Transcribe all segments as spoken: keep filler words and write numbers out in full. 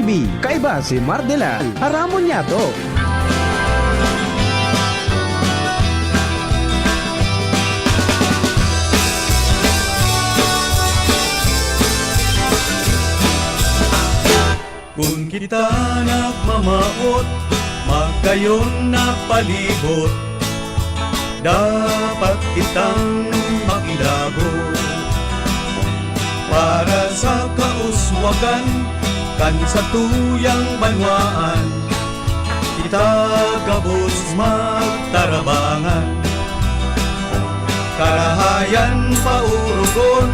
Kaiba si Mardelal, aramon niya to. Kun kita nagmamawot, magayon na palibot, dapat kitang makilabot. Para sa kauswagan kan satuyang banwaan, kita gabos magtarabangan. Karahayan paurugon,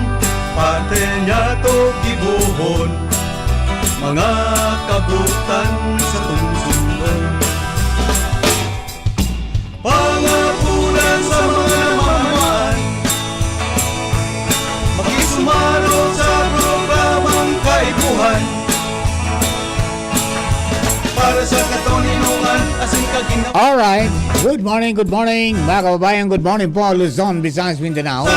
pati niya to gibohon, mga kabutan sa tungsungon. Pangapunan sa mga namamahan, makisumaro sa programang Kaipuhan. Para sa katoninongan, asin kagina- Alright. Good morning, good morning, mga kababayan. Good morning po, Luzon, Visayas, Mindanao.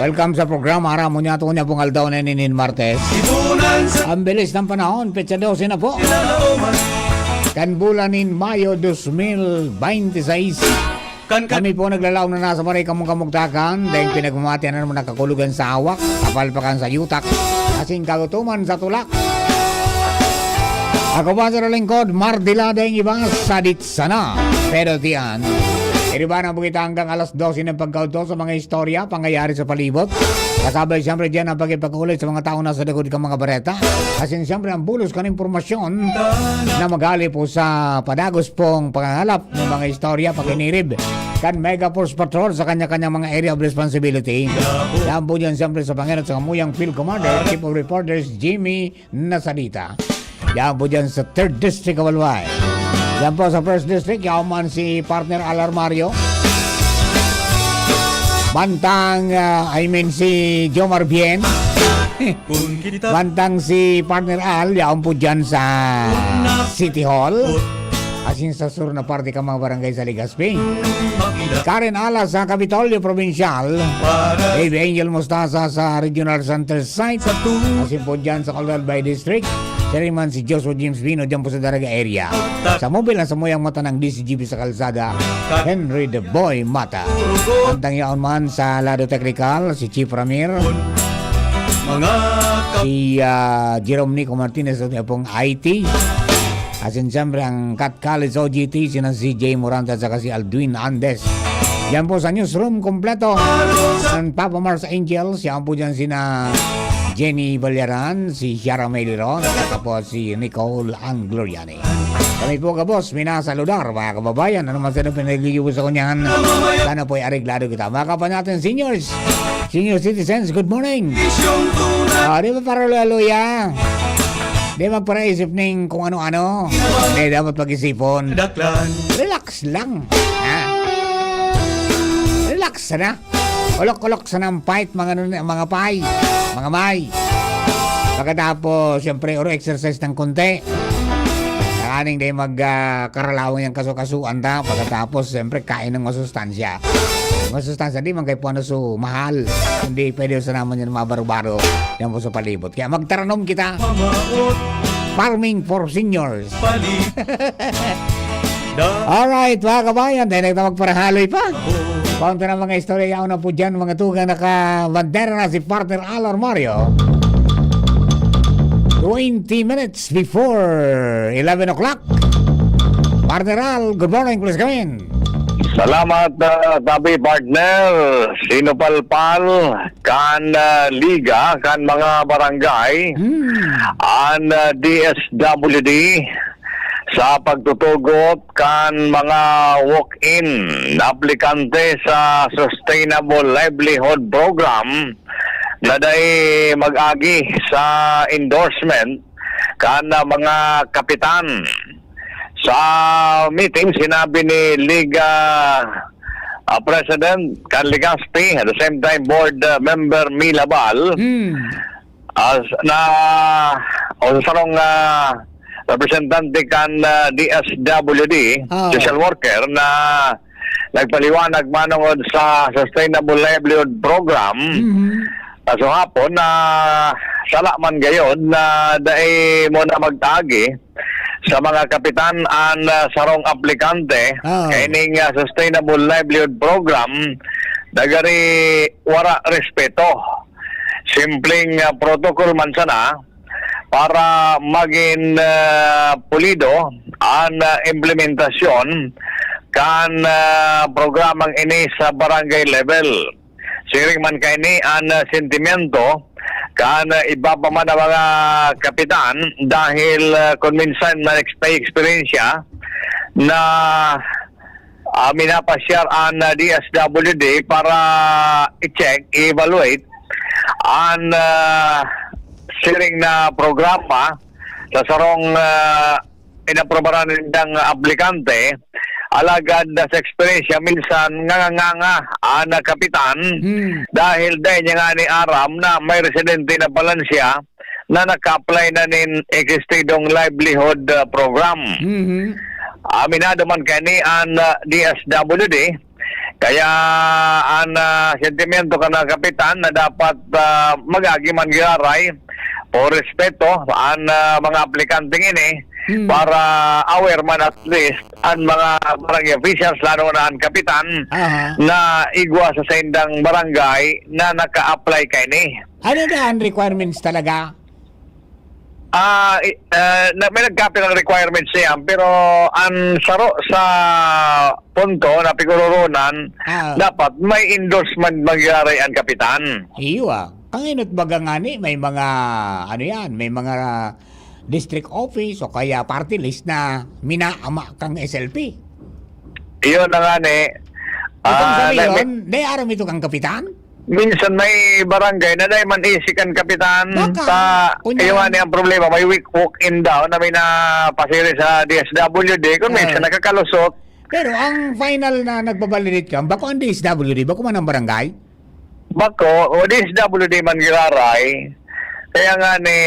Welcome sa programa Aramon Niya. Ito niya pong aldaw na ninin Martes. Ibunan sa Ang bilis ng panahon, petsa dose na po. Kinalaoman. Kan bulan nin Mayo dos mil beintiseis. Kan, kan Kami po naglalaom na nasa maray kamong kamugtakan, dahil pinagmamatian na naman ang kakulogan sa hawak, kapalpakan sa yutak, asin kagutoman sa tulak. Ako pa sa lingkod, Mardila, dahil iba, sadit sana. Pero tiyan, iriba na po kita hanggang alas dose ng pagkaudto sa mga istorya, pangyayari sa palibot. Kasabay siyempre dyan ang pagkipag-ulit sa mga taong nasa likod kang mga bareta. Asin siyempre ang bulos kan impormasyon na magali po sa padagos pong pangangalap ng mga istorya, pakinirib kan Mega Force Patrol sa kanya-kanyang mga area of responsibility. Yan po dyan siyempre sa pangenot sa kamuyang Field Commander, Chief of Reporters, Jimmy Nasalita. Yan po dyan sa third District of Albay. Yan po sa first District, yaon man si Partner Al Armario. Bantang, ah, I mean, si Jomar Bien. Bantang si Partner Al, yaon po dyan sa City Hall. Asin sa sur na parte ka mga barangay sa Legazpi. Karen Alas sa Kapitolyo Probinsyal. Baby Angel Mostaza sa Regional Center Site. Asin po dyan sa Albay District. Siya rin man si Joshua James Vino dyan po sa Daraga area. Sa mobile, ang samuyang mata ng D C G B sa kalsada, Henry the Boy Mata. Bantang yaon man sa lado teknikal, si Chief Ramir. Mga ka- Si, ah, Jerome Nico Martinez, sa pong I T. Asin siyempre ang Cat College O G T, sina si Jay Moranta at saka si Aldwin Andes. Yan po sa newsroom, kompleto. Ang Papa Mars Angels, yan po dyan sina Jenny Ballaran, si Shara May Liron, at saka po si Nicole Angloriani. Kami po, gabos, minasaludar, mga kababayan. Ano man sila pinaglilibo sa kunyan? Sana po'y areglado kita. Mga kapwa natin, seniors, senior citizens, good morning. Ah, di ba para luya-luya? Di magparaisip ning kung ano-ano. Di dapat pag-isipon. Daklan. Relax lang. Ha? Relax na. Olok-olok sa nampait, mga nun, mga pay, mga may. Pagkatapos, siyempre, oro exercise ng konti. Sakaning di mag, ah, karalawang yung kaso-kasuan ta. Pagkatapos, siyempre, kain ng masustansya. Masustansya, di man kay puno su mahal. Hindi pwede sa naman yung mga baro-baro. Yan po sa palibot. Kaya magtaranom kita. Farming for seniors. Alright, mga kabayan, dahil na magparahaloy pa. Paunta na mga istorya, yaon na po dyan, mga tugang nakabandera na si Partner Al Armario. Twenty minutes before eleven o'clock. Partner Al, good morning, please come in. Salamat, ah, tabi partner. Sinupalpal kan, ah, liga, kan mga barangay, Hmm. an, ah, D S W D sa pagtutugot kan mga walk-in na aplikante sa Sustainable Livelihood Program na dai mag-agi sa endorsement kan, ah, mga kapitan. Sa meeting, sinabi ni Liga, ah, President Carl Legaspi, at the same time, Board, ah, Member Mila Bal, Hmm. ah, na, o sa sarong, ah, representante kan, ah, D S W D, Ah. social worker, na nagpaliwanag manongod sa Sustainable Livelihood Program, Mhm. Sa hapon na sala man gayon na dai mo na magtagi sa mga kapitan an, ah, sarong aplikante Oo. kaining, ah, Sustainable Livelihood Program, dagari wara respeto. Simpleng, ah, protocol man sana para magin, ah, pulido an, ah, implementasyon kan, ah, programang ini sa barangay level. Siring man kaini an, ah, sentimento kan, ah, iba pa man na mga kapitan dahil, ah, kun minsan na-ex-, may eksperyensya na, ah, minapasyar an, ah, D S W D para i-check, i-evaluate an, ah, siring na programa sa sarong, ah, inaprobaran nindang aplikante. Alagad sa eksperyensya, minsan nganganganga an kapitan Hmm. dahil dai niya ngani aram na may residente na pala siya na naka-apply na nin existidong livelihood, ah, program. Mhm. Aminado man kani an, ah, D S W D, kaya an, ah, sentimento kan mga kapitan na dapat, ah, mag-agi man giraray o respeto an, ah, mga aplikante ini Hmm. para aware man at least an mga barangay officials, lalo na an kapitan, Aha. na igwa sa saindang barangay na naka-apply kaini. Ano na ang requirements talaga? Ah, i-, ah, na, may nagkapirang requirements niya, pero ang saro sa punto na piguroronan, Ah. dapat may endorsement mangyari ang kapitan. Iyo, ah. Kanginot baga ngani, may mga, ano yan, may mga district office o kaya party list na minaama kang S L P. Iyon na nga ni, Itong ah, sabi na, yun, may aram ito kang kapitan? Minsan may barangay na dai man isik an kapitan. Baka, Ta-, kunya- iyo nga ni ang problema, may week walk-in daw na may napasiri sa D S W D, kung minsan Ah. nakakalusot. Pero ang final na nagbabalidate ka, bako ang D S W D, bako man ang barangay? Bako, o D S W D man giraray. Kaya nga ni,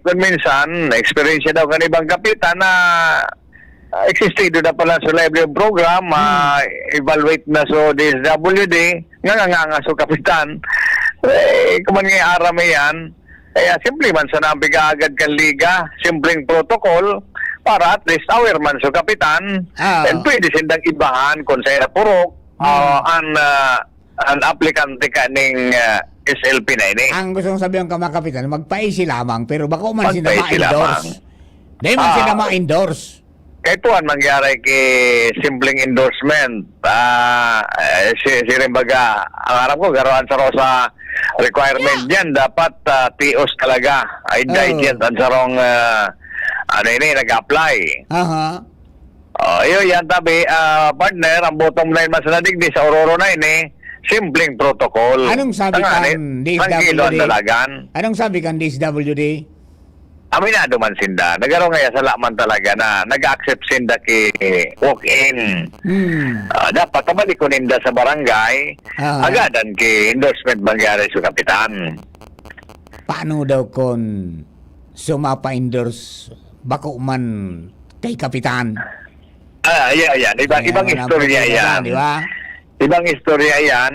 kung minsan, na-experience daw kan ibang kapitan na ah, existido na pala sa livelihood program, Hmm. ah, evaluate na so D S W D, nganganganga so kapitan. Eh, kuman nga aram yan, kaya simple man sana ang pig-aagad kan liga, simpleng protocol, para at least aware man so kapitan. Ah. And pwede sindang ibahan kung sa purok, Hmm. ah, an, ah, an aplikante kaning, ah, S L P na ini. Ang gusto kong sabihan ka, mga kapitan, magpa-easy lamang, pero bako man sinda Magpa-easy ma-endorse. lamang. Dahil man Ah. sila ma-endorse. Kay tuwan mangyari ki simpleng endorsement. Ah, eh, si, siring baga, ang aram ko, garo an saro sa requirement Yeah. diyan, dapat, ah, tios talaga. Ay, Oo. digit ang sarong, ah, ano ini, nag-apply. Aha. Oh, iyo, yan, tabi, ah, partner, ang bottom line man sa nadigdi sa Aurora na ini, simpleng protocol. Anong sabi Ang kan ani, D S W D? tranquilo ang dalagan. Anong sabi kan D S W D? Aminado man sinda. Nagaro ngaya sala man talaga na nag-accept sinda ki walk-in. Hmm. Ah, dapat pabalik ko ninda sa barangay, Ah. agadan ki endorsement mangyari sa kapitan. Paano daw kun sumapa-endorse bako man kay kapitan? Ah, yeah, yeah. Iba, Ayan, ibang walang istorya problema yan, yan. di ba? Ibang istorya yan.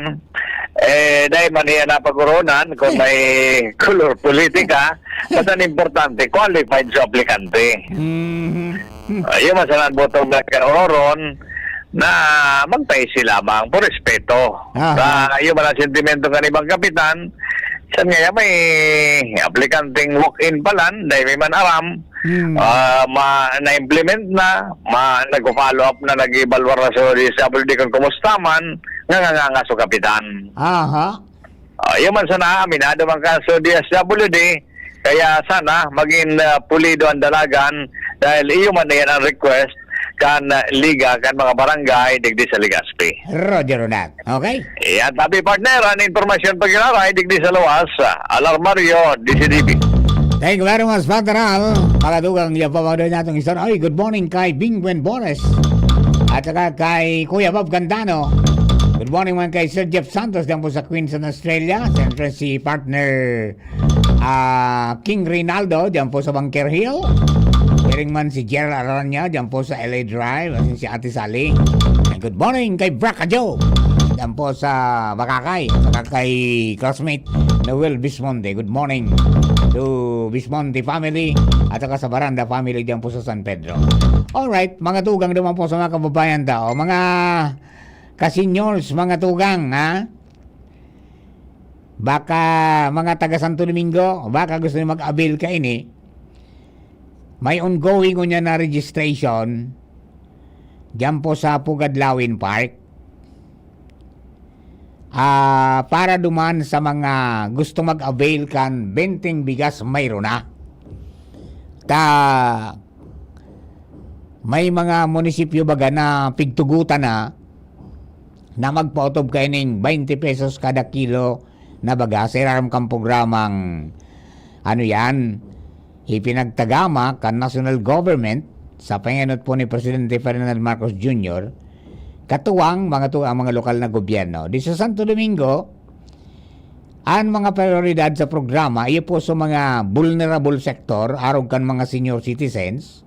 Eh, dahil man yan napag-urunan kung may color politika, basta ang importante, qualified sa aplikante. Mhm. Ah, yun, masalan bottom line kan oron na magpaisi lamang, por respeto. Aha. Sa iyo man ang sentimento kan ibang kapitan, san ngaya may aplikanteng walk-in palan, dahil may man aram, Hmm. ah, ma-, na-implement na, ma-, nagko-follow up na, nag-evaluar na sa D S W D kung kumusta man, nganganganga so kapitan. Aha. Ah, yun man sana, aminado man ka sa D S W D, kaya sana maging, ah, pulido ang dalagan dahil iyo man na yan ang request kan, ah, liga, kan mga barangay digdi sa Legazpi. Roger on that. Okay? Yan, tabi partner, ang impormasyon pag-iraray digdi sa luwas, ah, Alarmario, D C D B. Thank you very much, Partner Al. Pakadugang niya pa mga natong istorya. Ay, good morning kay Bingwen Bores. At saka kay Kuya Bob Candano. Good morning man kay Sir Jeff Santos, diyan po sa Queensland, Australia. Siyempre si Partner, ah, King Reynaldo, diyan po sa Bunker Hill. Siring man si Gerald Aranya, diyan po sa L A Drive. At si Ate Sally. And good morning kay Braca Joe, diyan po sa Bakakay. Saka kay classmate Noel Bismonte. Good morning to Bismonte family at saka sa Baranda family diyan po sa San Pedro. Alright, mga tugang naman po sa mga kababayan ta. O, mga ka-seniors, mga tugang, ha? Baka mga taga Santo Domingo, baka gusto niyo mag-avail kaini. May ongoing ngunyan na registration diyan po sa Pugad Lawin Park. Ah, para duman sa mga gusto mag-avail kan benteng bigas, mayroon na. Ta, may mga munisipyo baga na pigtugutan na, na magpaotob kaining twenty pesos kada kilo na baga sa irarom kan programang, ano yan, ipinagtagama kan national government sa pangenot po ni Presidente Ferdinand Marcos Junior, katuwang mga tu-, ang mga lokal na gobyerno. Di sa Santo Domingo, ang mga prioridad sa programa, iyo po sa mga vulnerable sector, arog kan mga senior citizens,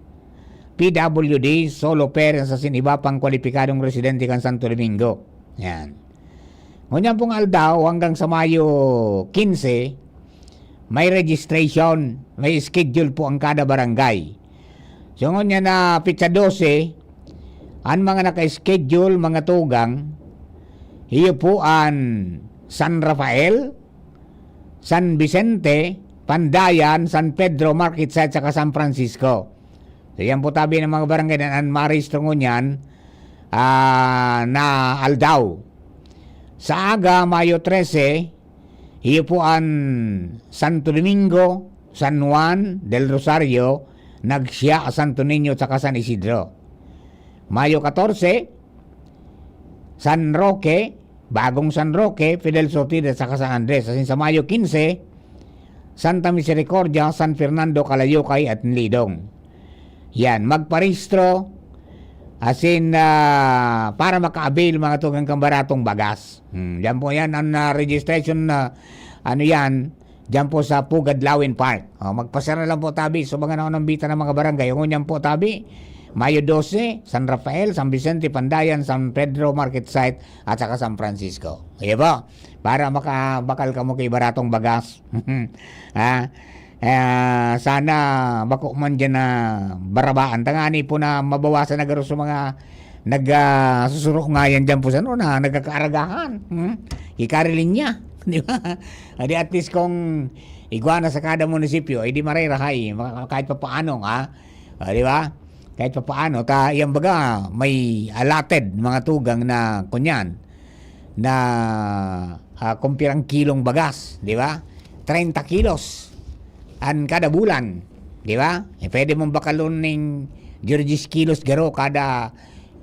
P W D, solo parents asin iba pang kwalipikadong residente kan Santo Domingo. Yan. Ngunyan pong aldaw hanggang sa Mayo quince, may registration, may schedule po ang kada barangay. So, ngunyan na petsa dose, ang mga naka-schedule, mga tugang, iyo po an San Rafael, San Vicente, Pandayan, San Pedro, Market Site, saka San Francisco. So, yan po tabi ng mga barangay na an marehistro ngunyan, ah, na aldaw. Sa aga, Mayo trese, iyo po an Santo Domingo, San Juan del Rosario, Nagsia, Santo Niño, saka San Isidro. Mayo katorse, San Roque, Bagong San Roque, Fidel Sortida, saka San Andres. Asin sa Mayo quince, Santa Misericordia, San Fernando, Calayocay at Nilidong. Yan, magparehistro, asin, ah, para maka-avail mga tugang kan baratong bagas. Hmm, yan po yan, ang, ah, registration na, ano yan, diyan po sa Pugad Lawin Park. O, magpasya na lang po tabi sa mga naunambitan ng mga barangay. Ngunyan po tabi, Mayo dose, San Rafael, San Vicente, Pandayan, San Pedro Market Site, at saka San Francisco. Iyo po, para makabakal kamo ki baratong bagas. Ha? Eh, sana bako man diyan na barabaan. Tangani po na mabawasan na garo sa mga nag, ah, susuro ngayan diyan po sa ano, na nagkakaaragahan. Hmm? Ikarilinya, di ba? Adi at least kung igwa na sa kada munisipyo, eh, di marerahay, maka-, kahit papaano, ha? Ah, di ba? Kahit papaano, ta, yan baga, may allotted mga tugang na, kunyan, na, ah, kung pirang kilong bagas, di ba? Treinta kilos an kada bulan, di ba? Eh, pwede mong bakalon ning diyes kilos garo kada,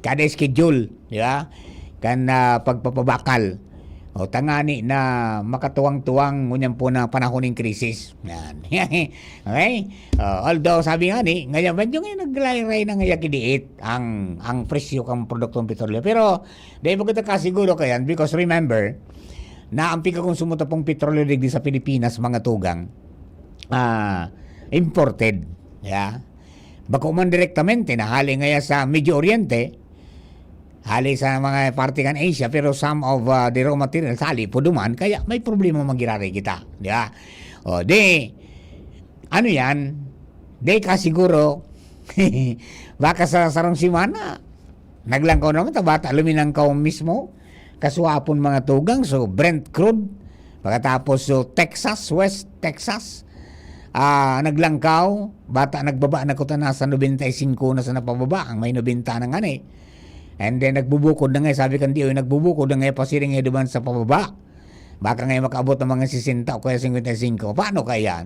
kada schedule, di ba? Kan, ah, pagpapabakal. O, tangani na makatuwang-tuwang ngunyan po na panahon ning krisis. Yan. Okay? Ah, although, sabi nga ni, ngayon, medyo ngayon naglaray-ray na ngayon kidiit ang, ang presyo kan produktong petrolyo. Pero, dahil maganda ka siguro kayan, because remember, na ang pagkakonsumo ta pong petrolyo digdi sa Pilipinas, mga tugang, ah, imported. Yeah? Bako man direktamente, na hali ngaya sa Medio Oriente, hali sa mga parte kan Asia, pero some of, ah, the raw materials, hali po duman, kaya may problema man giraray kita. Di ba? O, di, ano yan? Di ka siguro, baka sa sarong semana, naglangkaw naman ta, bata, luminangkaw mismo, kaswapon mga tugang, so Brent crude, pagkatapos so Texas, West Texas, ah, naglangkaw, bata, nagbaba na kuta na sa nobenta y singko na sa napababa, ang may nobenta na nga ni. And then nagbubukod na nga, sabi kan D O E, nagbubukod na nga, pasiring nga duman sa pababa. Baka nga makaabot ng mga sesenta o kaya singkwenta y singko. Paano kaya?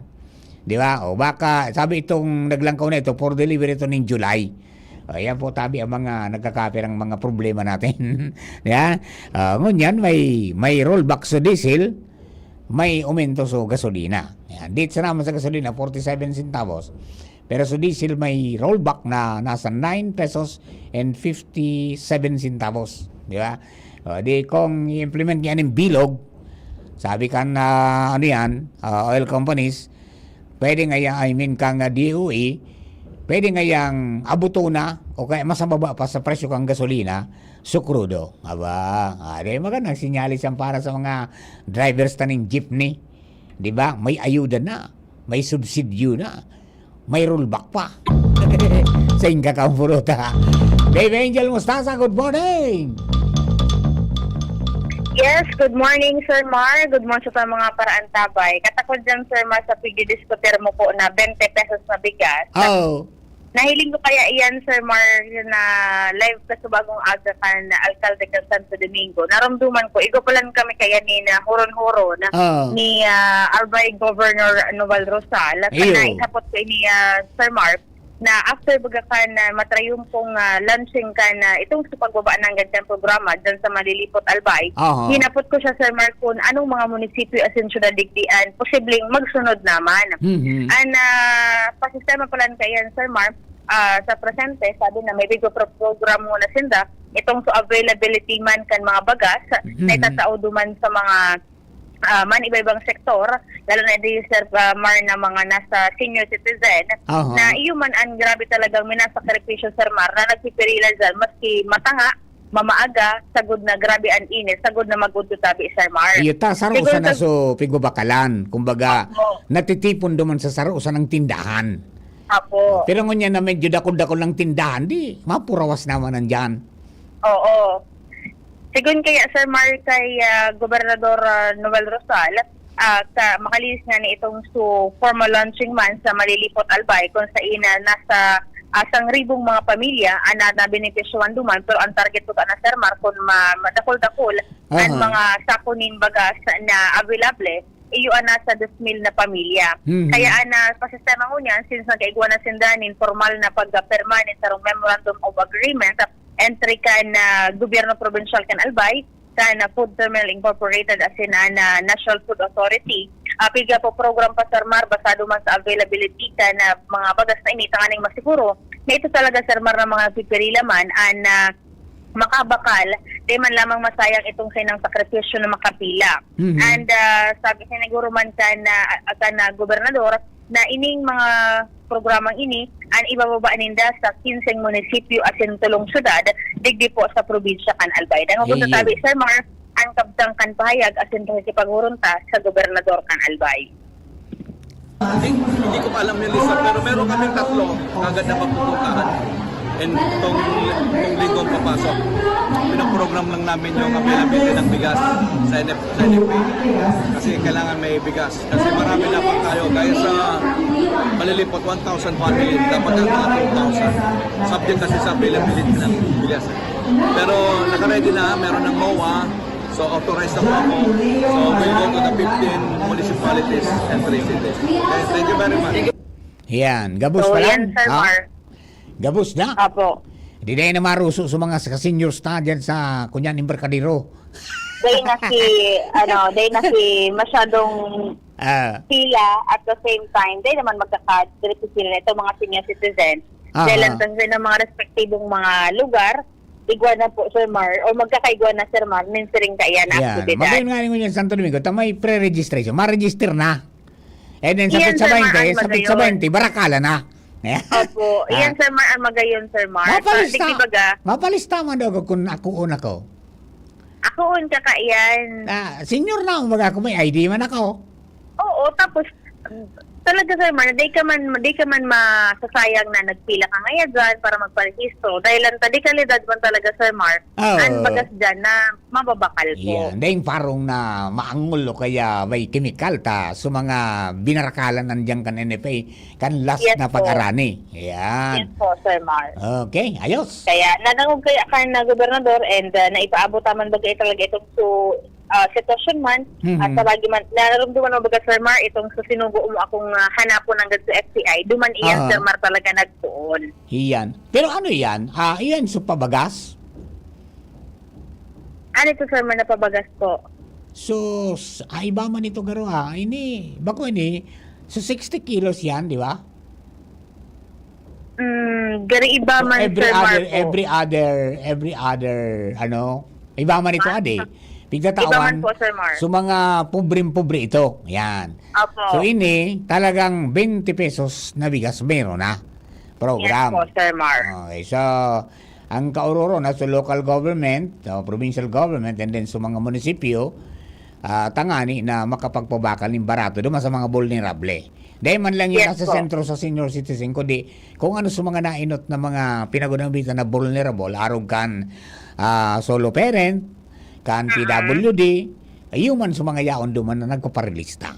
Di ba? O baka, sabi itong naglangkaw na ito, for delivery ito ning July. O, yan po, tabi ang mga nagkakapirang mga problema natin. Di ba? Ah, ngunyan, may, may rollback sa diesel, may aumento sa gasolina. Yan. Dito naman sa gasolina, forty-seven centavos. Pero sa diesel, may rollback na nasa nine pesos and fifty-seven centavos. Di ba? O, di kung i-implement niya ng bilog, sabi kan, ah, ano yan, ah, oil companies, pwede nga ya-, I mean, kang, ah, D O E, pwede nga yang abuto na o kaya mas mababa pa sa presyo kang gasolina, sa krudo. Aba, ah, di magandang sinyalis yan para sa mga drivers ta ning jeepney. Di ba? May ayuda na. May subsidyo na. May rollback pa. Sa inka kang puruta. Dave Angel Mustasa, good morning! Yes, good morning, Sir Mar. Good morning sa mga paraantabay. Katakod dyan, Sir Mar, sa pigdidiskutir mo po na twenty pesos na bigas. Oh, Nahiling ko kaya iyan, Sir Mar, na live ka sa bagong aga kan alkalde kan Santo Domingo. Narumduman ko, igwa pa lang kami kaya ni na huron-huron oh. ni ah, Albay Governor Noel Rosal. At Iyo. Naisapot ko ini, ah, Sir Mar, na after baga kan ah, matrayumpong ah, launching kan ah, itong sa pagbaba ng ganyang programa dyan sa Malilipot Albay, Aha. hinapot ko siya, Sir Mar, kung anong mga munisipyo asin syudad digdi an posibleng magsunod naman. Mhm. An ah, pasistema pala kaiyan, Sir Mar, ah, sa presente, sabi na may bigay pro program muna sinda, itong sa availability man kan mga bagas, Mhm. na itatao duman sa mga ah, man iba-ibang sektor, lalo na di, Sir ah, Mar, na mga nasa senior citizen, Aha. na iyo man ang grabe talagang minasakripisyo, Sir Mar, na nagpipirila dyan, maski matanga, mamaaga, sagod na grabe ang init, sagod na magudto tabi, Sir Mar. Iyo ta, saro Siguro usa na sa- so pigubakalan. Kumbaga, Opo. natitipon duman sa saro usa ng tindahan. Apo. Pero ngunyan na medyo dakol-dakol ng tindahan, di mapurawas naman nandyan. Oo. Sigun kaya, Sir Mar, kay ah, Gobernador ah, Noel Rosal, ah, ka, makalinis nga na itong su formal launching man sa Malilipot Albay, kung sa ina nasa ah, sangribong mga pamilya ang na, nabenepisyohan duman, pero ang target ko sana, Sir Mar, kung ma, madakol-dakol ang Aha. mga sako nin bagas na available, iyo ang nasa dos mil na pamilya. Mhm. Kaya ang ah, pasistema ko niyan, since nagkaigwa na sinda nin formal na pagpirma nin sarong Memorandum of Agreement, entry kan ah, gobyerno probinsyal kan Albay, kan ah, Food Terminal Incorporated asin an ah, National Food Authority. Ah, pigya po program pa, Sir Mar, basado man sa availability kan ah, mga bagas na ini, tanganing masiguro na ito talaga, Sir Mar, ng mga pipirila man an ah, makabakal, di man lamang masayang itong sa inang sakripisyo na makapila. Mhm. And ah, sabi siniguro man kan ah, kan ah, gobernador na ining mga programang ini an ibababa ninda sa kinseng munisipyo asin tolong syudad digdi po sa probinsya kan Albay. Dangogon Iyo. Sasabi, Sir Mar, ang kabtang kan pahayag asin pakikipaghuron ta sa gobernador kan Albay. Hindi, hindi ko pa alam yung lista, pero meron kaming tatlo kagad na mapupuntahan. And itong, itong linggo papasok. Pinaprogram lang namin yung availability ng bigas sa N F, sa N F A. Kasi kailangan may bigas. Kasi marami na pang tayo. Gaya sa Malilipot, one thousand family. Dapat ang mga two thousand. Subject kasi sa availability ng bigas. Pero nakaready na, meron ng MOA. So, authorized na po ako. So, we'll go to the fifteen municipalities and three cities. Okay, thank you very much. Yan, gabos So, pa yan, lang. Sir Ha? Mar. Gabos na. Apo. Di na yan maruso sa mga sa seniors ta dyan sa, kunyan, embarkadero. Dahil na si, ano, dahil na si masyadong Ah, pila at the same time, dahil naman magkakadiri sila na itong mga senior citizens. Aha. Dahil lang sa ng mga respektibong mga lugar, igwa na po, Sir Mar, o magkakaigwa na, Sir Mar, nin siring kaiyan na yan. aktibidad. Magayon nga ninyo yan, Santo Domingo, ta may pre-registration. Ma-register na. And then, Iyan, sapit sa Sir Mar, twenty, ang sapit sa magayon. twenty, barakala na. Opo, Ah. Iyan, Sir Mar, ang magayon, Sir Mar. Mapalista. Sa, digdi baga, Mapalista man daw ako kung ako o ako. Ako, un ka kaiyan. Ah, senior na, kumbaga, kung may I D man ako. Oo, tapos, talaga, Sir Mar, di ka man, di ka man masasayang na nagpila ka ngayon dyan para magparehistro. Dahil ang tadikalidad man talaga, Sir Mar, Oo. ang bagas dyan na mababakal po. Yan. Dahil parang na maangol o kaya may kemikal ta sa mga binarakalan nandiyan kan N F A, kan last Yes na po. pag-arani. Yan. Yes po, Sir Mar. Okay, ayos. Kaya nadangog kaya kan na gobernador and uh, naipaabot naman bagay talaga itong su uh, sitwasyon man Mhm. at sa lagi man nararumduman mo baga, Sir Mar, itong sa sinugo mo akong uh, hanapon hanggang sa F C I, duman iyan, Aha. Sir Mar, talaga nagtuon. Iyan. Pero ano yan? Ah, iyan, so pabagas? Ano ito, Sir Mar, na pabagas po? So, s- ah, iba man ito garo ha. Ini, bako ini, so sixty kilos yan, di ba? Mm, gari iba man, every Sir Mar, other, po. every other, every other, ano, iba man ito, Ah, adi. iba Pigtatawan, man po, Sir Mar. so mga pobreng-pobre ito. Yan. Opo. So ini, talagang twenty pesos na bigas meron na program. Yes po, Sir Mar. Okay, so ang kauroro na sa local government, o provincial government, and then sa mga munisipyo, ah, tangani na makapagpabakal nin barato duman sa mga vulnerable. Dai man lang yung Yes nasa po. sentro sa senior citizen, kundi kung ano sa mga nainot na mga pinagunamitan na vulnerable, arog kan, ah, solo parent, kan Mm. P W D, ayun man sa mga yaon duman na nagpaparelista.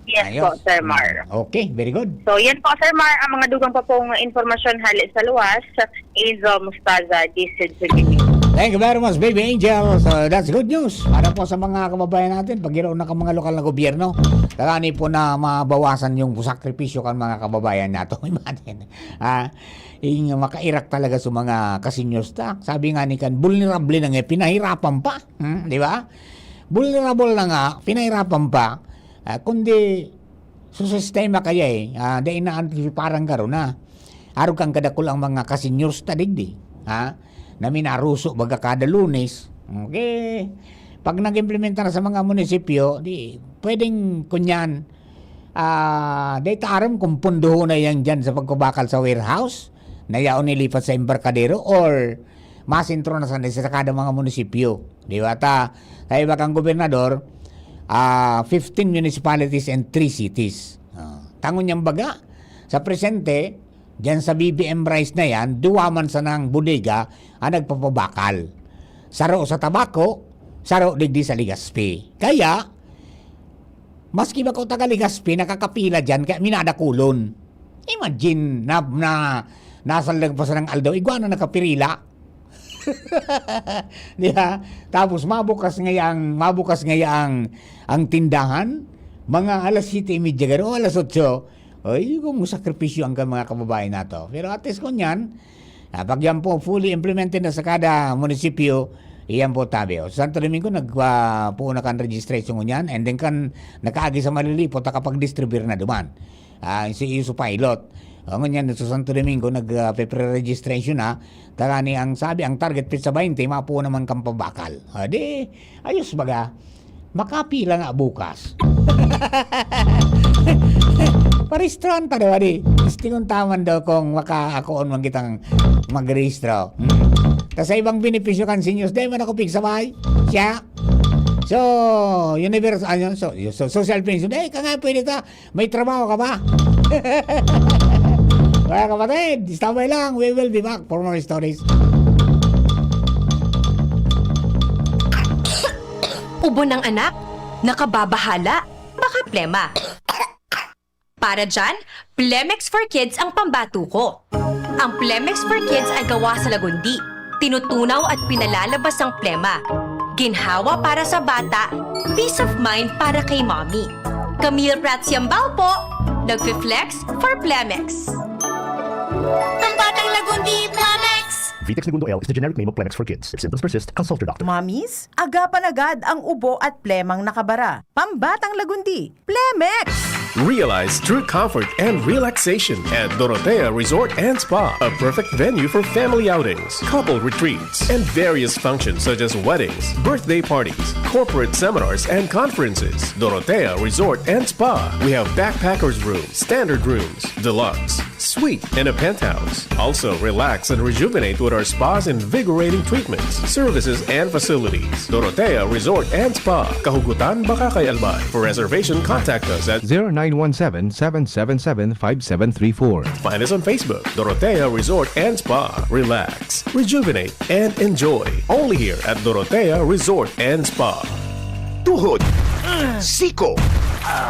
Yes Ayos. po, Sir Mar. Mm. Okay, very good. So, yan po, Sir Mar, ang mga dugang pa pong impormasyon hali sa luwas, Angel Mustaza, District Secretary. Thank you very much, Baby Angel. So, that's good news. Para po sa mga kababayan natin, pag giraw na ka mga lokal na gobyerno, kagani po na mabawasan yung sakripisyo kan mga kababayan nato. Imagine, ah, yung makairak talaga sa mga ka-seniors ta. Sabi nga ni kan, vulnerable na nga, pinahirapan pa. Hmm, di ba? Vulnerable na nga, pinahirapan pa. Ah, kundi, sa sistema kaya eh, ah, dai na an-, parang garo na. Arog kan kadakul ang mga ka-seniors ta digdi, ha? Na minaruso baga kada Lunes. Okay. Pag nag-implementa na sa mga munisipyo, di, pwedeng kunyan, ah, dai ta aram kung pundohon na yan dyan sa pagkabakal sa warehouse, na yaon nilipat sa embarkadero, or masentro na sa, sa kada mga munisipyo. Di ba? Ta, sa iba kang gobernador, ah, fifteen municipalities and three cities. Ah, tangon niyang baga, sa presente, diyan sa B B M Rice na yan, duwa man sanang bodega ang nagpapabakal. Saro sa Tabaco, saro digdi sa Legazpi. Kaya, maski bako taga Legazpi, nakakapila diyan, kaya minadakulon. Imagine, na, na, nasa lagpasan ng aldaw, igwa na nakapirila. Di ba? Tapos mabukas ngaya ang, mabukas ngaya ang, ang tindahan, mga alas siyete y media garo, alas otso. Ay, kung sakripisyo ang ka-, mga kababayan nato. Pero at least kunyan, ah, pag yan po fully implemented na sa kada munisipyo, iyan po tabi. O, sa Santo Domingo, nag, ah, puo na kan registration ngunyan, and then kan nakaagi sa Malilipot, nakapag-distribute na duman. Ah, si, yung sa pilot. O, ngunyan, sa Santo Domingo, nag, ah, pe-pre-registration na. Tagani ang sabi, ang target, petsa baynte, mapuo naman kan pabakal. O, di, ayos baga. Makapila nga bukas. Parehistran ta daw, di. Testingon ta man daw kung makaakoon man kitang magrehistro. Hmm. Tas sa ibang benepisyo kan seniors, di man ako pigsabay. Siya. So, universal, ano, so, so, social pension. Eh, ka nga, pwede ta. May trabaho ka ba? Mga kapatid, istabay lang. We will be back for more stories. Ubo ng anak, nakababahala, baka plema. Para dyan, Plemex for Kids ang pambato ko. Ang Plemex for Kids ay gawa sa lagundi, tinutunaw at pinalalabas ang plema. Ginhawa para sa bata, peace of mind para kay mommy. Camille Prats Yambao po, nagfi-flex for Plemex. Pambatang lagundi, Plemex! Vitex Negundo L is the generic name of Plemex for Kids. If symptoms persist, consult your doctor. Mommies, agapan agad ang ubo at plemang nakabara. Pambatang lagundi, Plemex! Realize true comfort and relaxation at Dorotea Resort and Spa, a perfect venue for family outings, couple retreats, and various functions such as weddings, birthday parties, corporate seminars, and conferences. Dorotea Resort and Spa. We have backpackers room, standard rooms, deluxe, suite, and a penthouse. Also, relax and rejuvenate with our spa's invigorating treatments, services, and facilities. Dorotea Resort and Spa, Kahugutan, Bacacay, Albay. For reservation, contact us at zero nine one seven, seven seven seven, five seven three four. Find us on Facebook, Dorotea Resort and Spa. Relax, rejuvenate, and enjoy. Only here at Dorotea Resort and Spa. Tuhod, siko,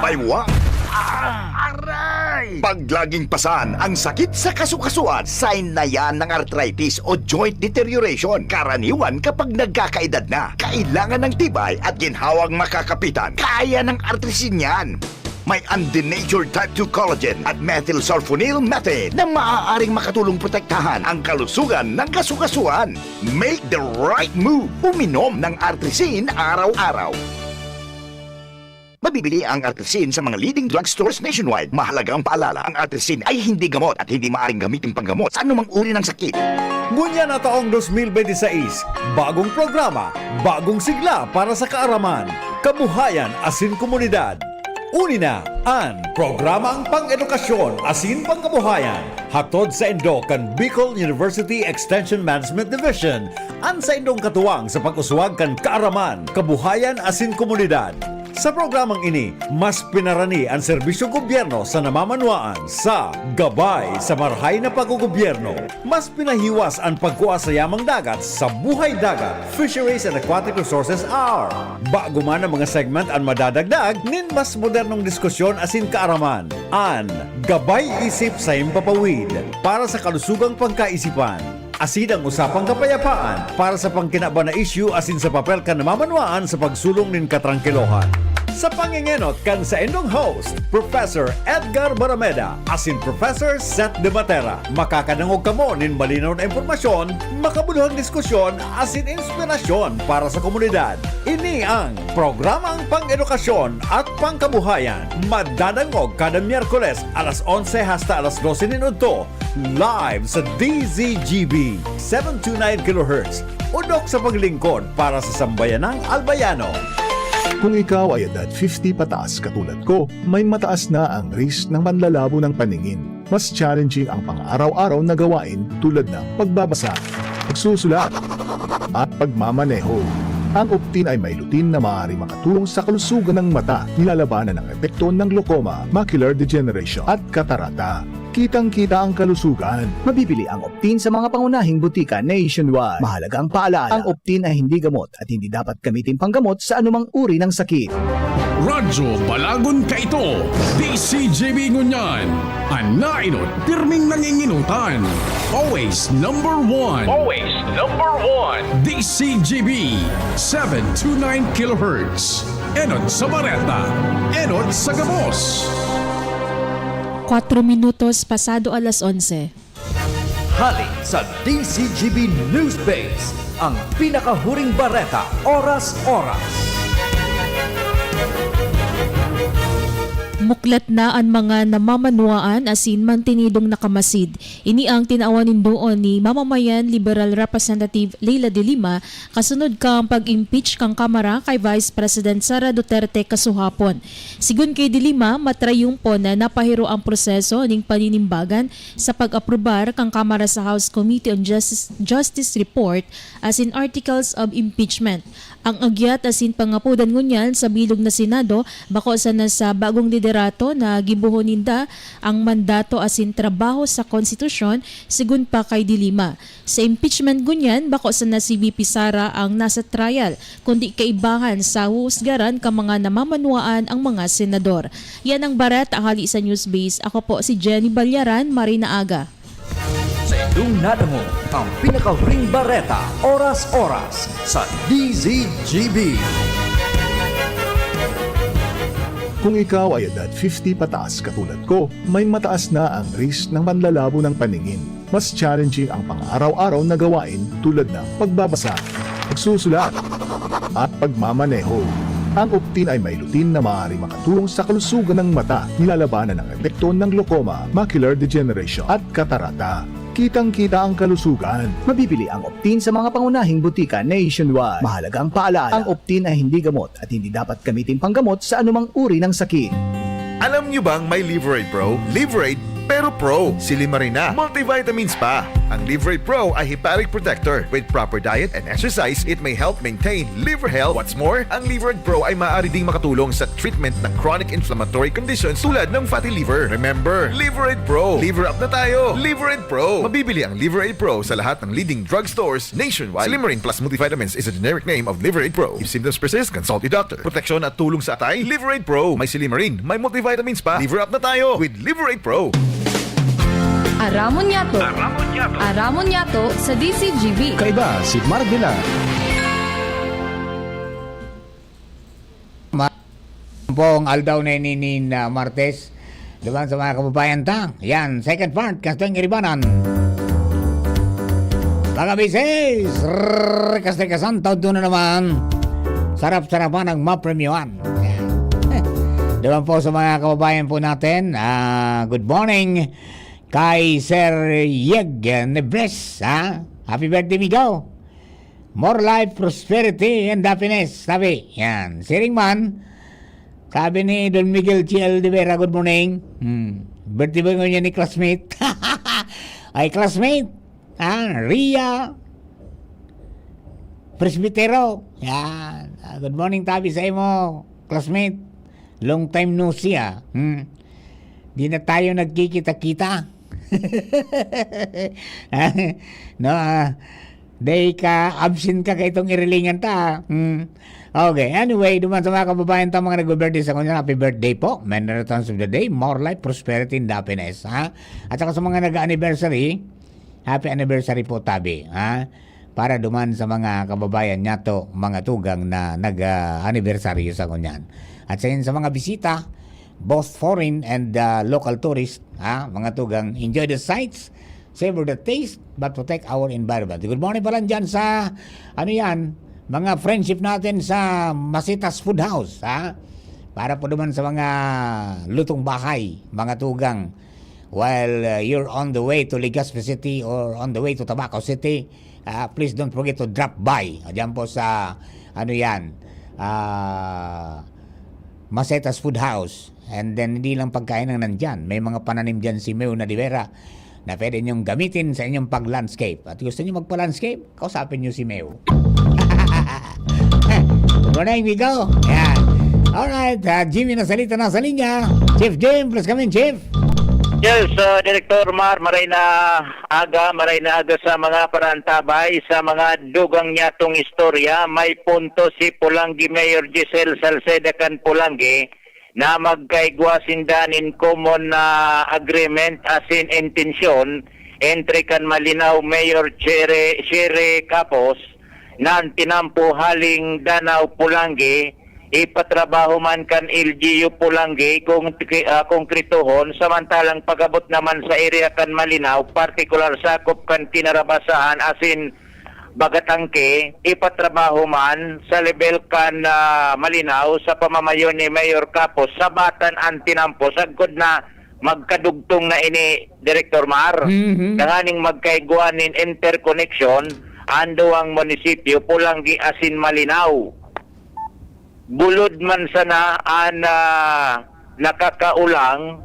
baywa, aray! Pag laging pasan ang sakit sa kasukasuan, sign na yan ng arthritis o joint deterioration. Karaniwan kapag nagkakaedad na, kailangan ng tibay at ginhawang makakapitan. Kaya ng Artrisin yan. May undenatured type two collagen at methylsulfonyl methane na maaaring makatulong protektahan ang kalusugan ng kasukasuan. Make the right move. Uminom ng Artrisin araw-araw. Mabibili ang Artrisin sa mga leading drugstores nationwide. Mahalagang paalala, ang Artrisin ay hindi gamot at hindi maaaring gamitin panggamot sa anumang uri ng sakit. Ngunyan na taong dos mil benti seis, bagong programa, bagong sigla para sa kaaraman, kabuhayan asin komunidad. Uni na an programang pang-edukasyon asin pangkabuhayan, hatod saindo kan Bicol University Extension Management Division, an saindong katuwang sa pag-uswag kan kaaraman, kabuhayan asin komunidad. Sa programang ini, mas pinarani an serbisyong gobyerno sa namamanwaan sa Gabay sa Marahay na Paggogobyerno. Mas pinahiwas an pagkua sa yamang dagat sa Buhay Dagat, Fisheries and Aquatic Resources Hour. Bago man ang mga segment an madadagdag nin mas modernong diskusyon asin kaaraman. An Gabay Isip sa Himpapawid para sa kalusugang pangkaisipan. Asin ang usapang kapayapaan para sa pangkinaban na isyu asin sa papel kan namamanwaan sa pagsulong nin katrangkilohan. Sa pangengenot kan saindong host, Professor Edgar Barameda asin Professor Seth De Matera, makakadangog kamo nin malinaw na impormasyon, makabuluhang diskusyon asin inspirasyon para sa komunidad. Ini ang programang pang-edukasyon at pangkabuhayan. Madadangog kada Miyerkules alas onse hasta alas dose nin udto, live sa D Z G B, seven two nine kilohertz. Odok sa paglingkod para sa sambayanang Albayano. Kung ikaw ay edad fifty pataas katulad ko, may mataas na ang risk ng panlalabo ng paningin. Mas challenging ang pang-araw-araw na gawain tulad ng pagbabasa, pagsusulat, at pagmamaneho. Ang Optin ay may lutein na maaaring makatulong sa kalusugan ng mata, nilalabanan ang epekto ng glaucoma, macular degeneration, at katarata. Kitang-kita ang kalusugan. Mabibili ang Optin sa mga pangunahing butika nationwide. Mahalagang paalaala, ang Optin ay hindi gamot at hindi dapat gamitin panggamot sa anumang uri ng sakit. Radyo Balagon kaito, D C G B ngunyan. An naenot, pirming nanginginutan. Always number one. Always number one. D C G B, seven two nine kilohertz. Enot sa Bareta, enot sa gabos. Kwatro minutos pasado alas onse. Hali sa D C G B News Base, ang pinakahuring bareta, oras-oras. Muklat na an mga namamanwaan asin mantenidong nakamasid. Ini ang tinawan nin duon ni Mamamayan Liberal Representative Leila de Lima kasunod kan pag-impeach kan Kamara kay Vice President Sara Duterte kasuhapon. Sigon ki de Lima, matrayumpo na napahiro ang proseso nin paninimbagan sa pag-aprobar kan Kamara sa House Committee on Justice, Justice Report asin Articles of Impeachment. Ang agyat asin pangapodan ngunyan sa bilog na Senado bako sana sa bagong liderato na gibohon ninda ang mandato asin trabaho sa konstitusyon, sigon pa kay de Lima. Sa impeachment ngunyan, bako sana si V P Sara ang nasa trial, kundi kaibahan sa huhusgaran kan mga namamanwaan ang mga senador. Yan ang bareta hali sa Newsbase. Ako po si Jenny Ballaran. Maray na aga. Sa indong nadangog, ang pinakahuring bareta, oras-oras, sa D Z G B. Kung ikaw ay edad fifty pataas katulad ko, may mataas na ang risk ng panlalabo ng paningin. Mas challenging ang pang-araw-araw na gawain tulad ng pagbabasa, pagsusulat, at pagmamaneho. Ang Optin ay may lutein na maaaring makatulong sa kalusugan ng mata, nilalabanan ang epekto ng glaucoma, macular degeneration, at katarata. Kitang-kita ang kalusugan. Mabibili ang Optin sa mga pangunahing butika nationwide. Mahalagang paalaala, ang Optin ay hindi gamot at hindi dapat gamitin panggamot sa anumang uri ng sakit. Alam nyo bang may Liver Aid Pro? Liver Aid, pero Pro. Silimarin na. Multivitamins pa. Ang Liver Aid Pro ay hepatic protector. With proper diet and exercise, it may help maintain liver health. What's more, ang Liver Aid Pro ay maaari ding makatulong sa treatment ng chronic inflammatory conditions tulad ng fatty liver. Remember, Liver Aid Pro. Liver up na tayo. Liver Aid Pro. Mabibili ang Liver Aid Pro sa lahat ng leading drugstores nationwide. Silimarin Plus Multivitamins is a generic name of Liver Aid Pro. If symptoms persist, consult your doctor. Proteksyon at tulong sa atay, Liver Aid Pro. May silimarin, may multivitamins pa. Liver up na tayo with Liver Aid Pro. Aramon Yato. Aramon Yato. Aramon Yato sa D C G B. Kaiba si Marvela. Ma-, pong aldaw na ini nin, ah, Martes. Duman sa mga kababayan ta. Yan, second part, Kasteng Iribanan. Mga misis, rrrr, Kasteng Kasantaw, doon na naman. Sarap-sarapan ang mapremyohan. Yan. Duman po sa mga kababayan po natin, ah, good morning kay Sir Yeg Nebres, ha? Happy birthday, migo. More life, prosperity, and happiness, sabi. Yan. Siring man, Sabi ni Don Miguel Chiel de Vera, "Good morning." Hmm. Birthday boy ngunyan ni classmate. Ay, classmate. Ah, Ria Presbitero. Yan. Ah, good morning, tabi sa imo, classmate. Long time no see, ah. Hmm. Di na tayo nagkikita-kita. No, ah, day ka, absent ka kay itong irilingan ta, ah. Hmm. Okay, anyway, duman sa mga kababayan ta, mga nagbe-birthday sa kanya, happy birthday po. Many returns of the day, more life, prosperity, and happiness, ha? At saka sa mga nag-anniversary, happy anniversary po, tabi, ha? Para duman sa mga kababayan niyato, mga tugang na nag-, ah, anibersaryo sa ngunyan. At sa, sa mga bisita, both foreign and, ah, local tourist, ha, mga tugang, enjoy the sights, savor the taste, but protect our environment. Good morning pala dyan sa, ano yan, mga friendship natin sa Masitas Food House, ha? Para po naman sa mga lutong bahay, mga tugang, while, uh, you're on the way to Legazpi City or on the way to Tabaco City, uh, please don't forget to drop by. Diyan po sa, ano yan, ah, Masetas Food House. And then, hindi lang pagkain ang nandyan. May mga pananim dyan si Meo na Divera na pwede nyong gamitin sa inyong pag-landscape. At gusto nyo magpa-landscape? Kausapin nyo si Meo. Good morning, Migo. Yan. Alright, ah, Jimmy na salita na sa linya. Chief Jim, please come in, Chief. Yes, uh, Director Mar, maray na aga, maray na aga sa mga parantabay, sa mga dugang niya tong istorya. May punto si Polangui Mayor Giselle Salceda kan Polangui na magkaigwa sinda nin common na agreement asin intensyon entre kan Malinao Mayor Chere, Chere Capos na an tinampo haling Danao Polangui ipatrabaho man kan L G U Polangui kung, ah, konkretohon, samantalang pag-abot naman sa area kan Malinao, partikular sakop kan Kinarabasahan asin Bagatangke, ipatrabaho man sa lebel kan, ah, Malinao sa pamamayo ni Mayor Capos, sabatan an tinampo sagkod na magkadugtong na ini, Director Mar. Mhm. Tanganing magkaigwa nin interconnection an duwang munisipyo, Polangui asin Malinao. Bulod man sana an, ah, nakakaulang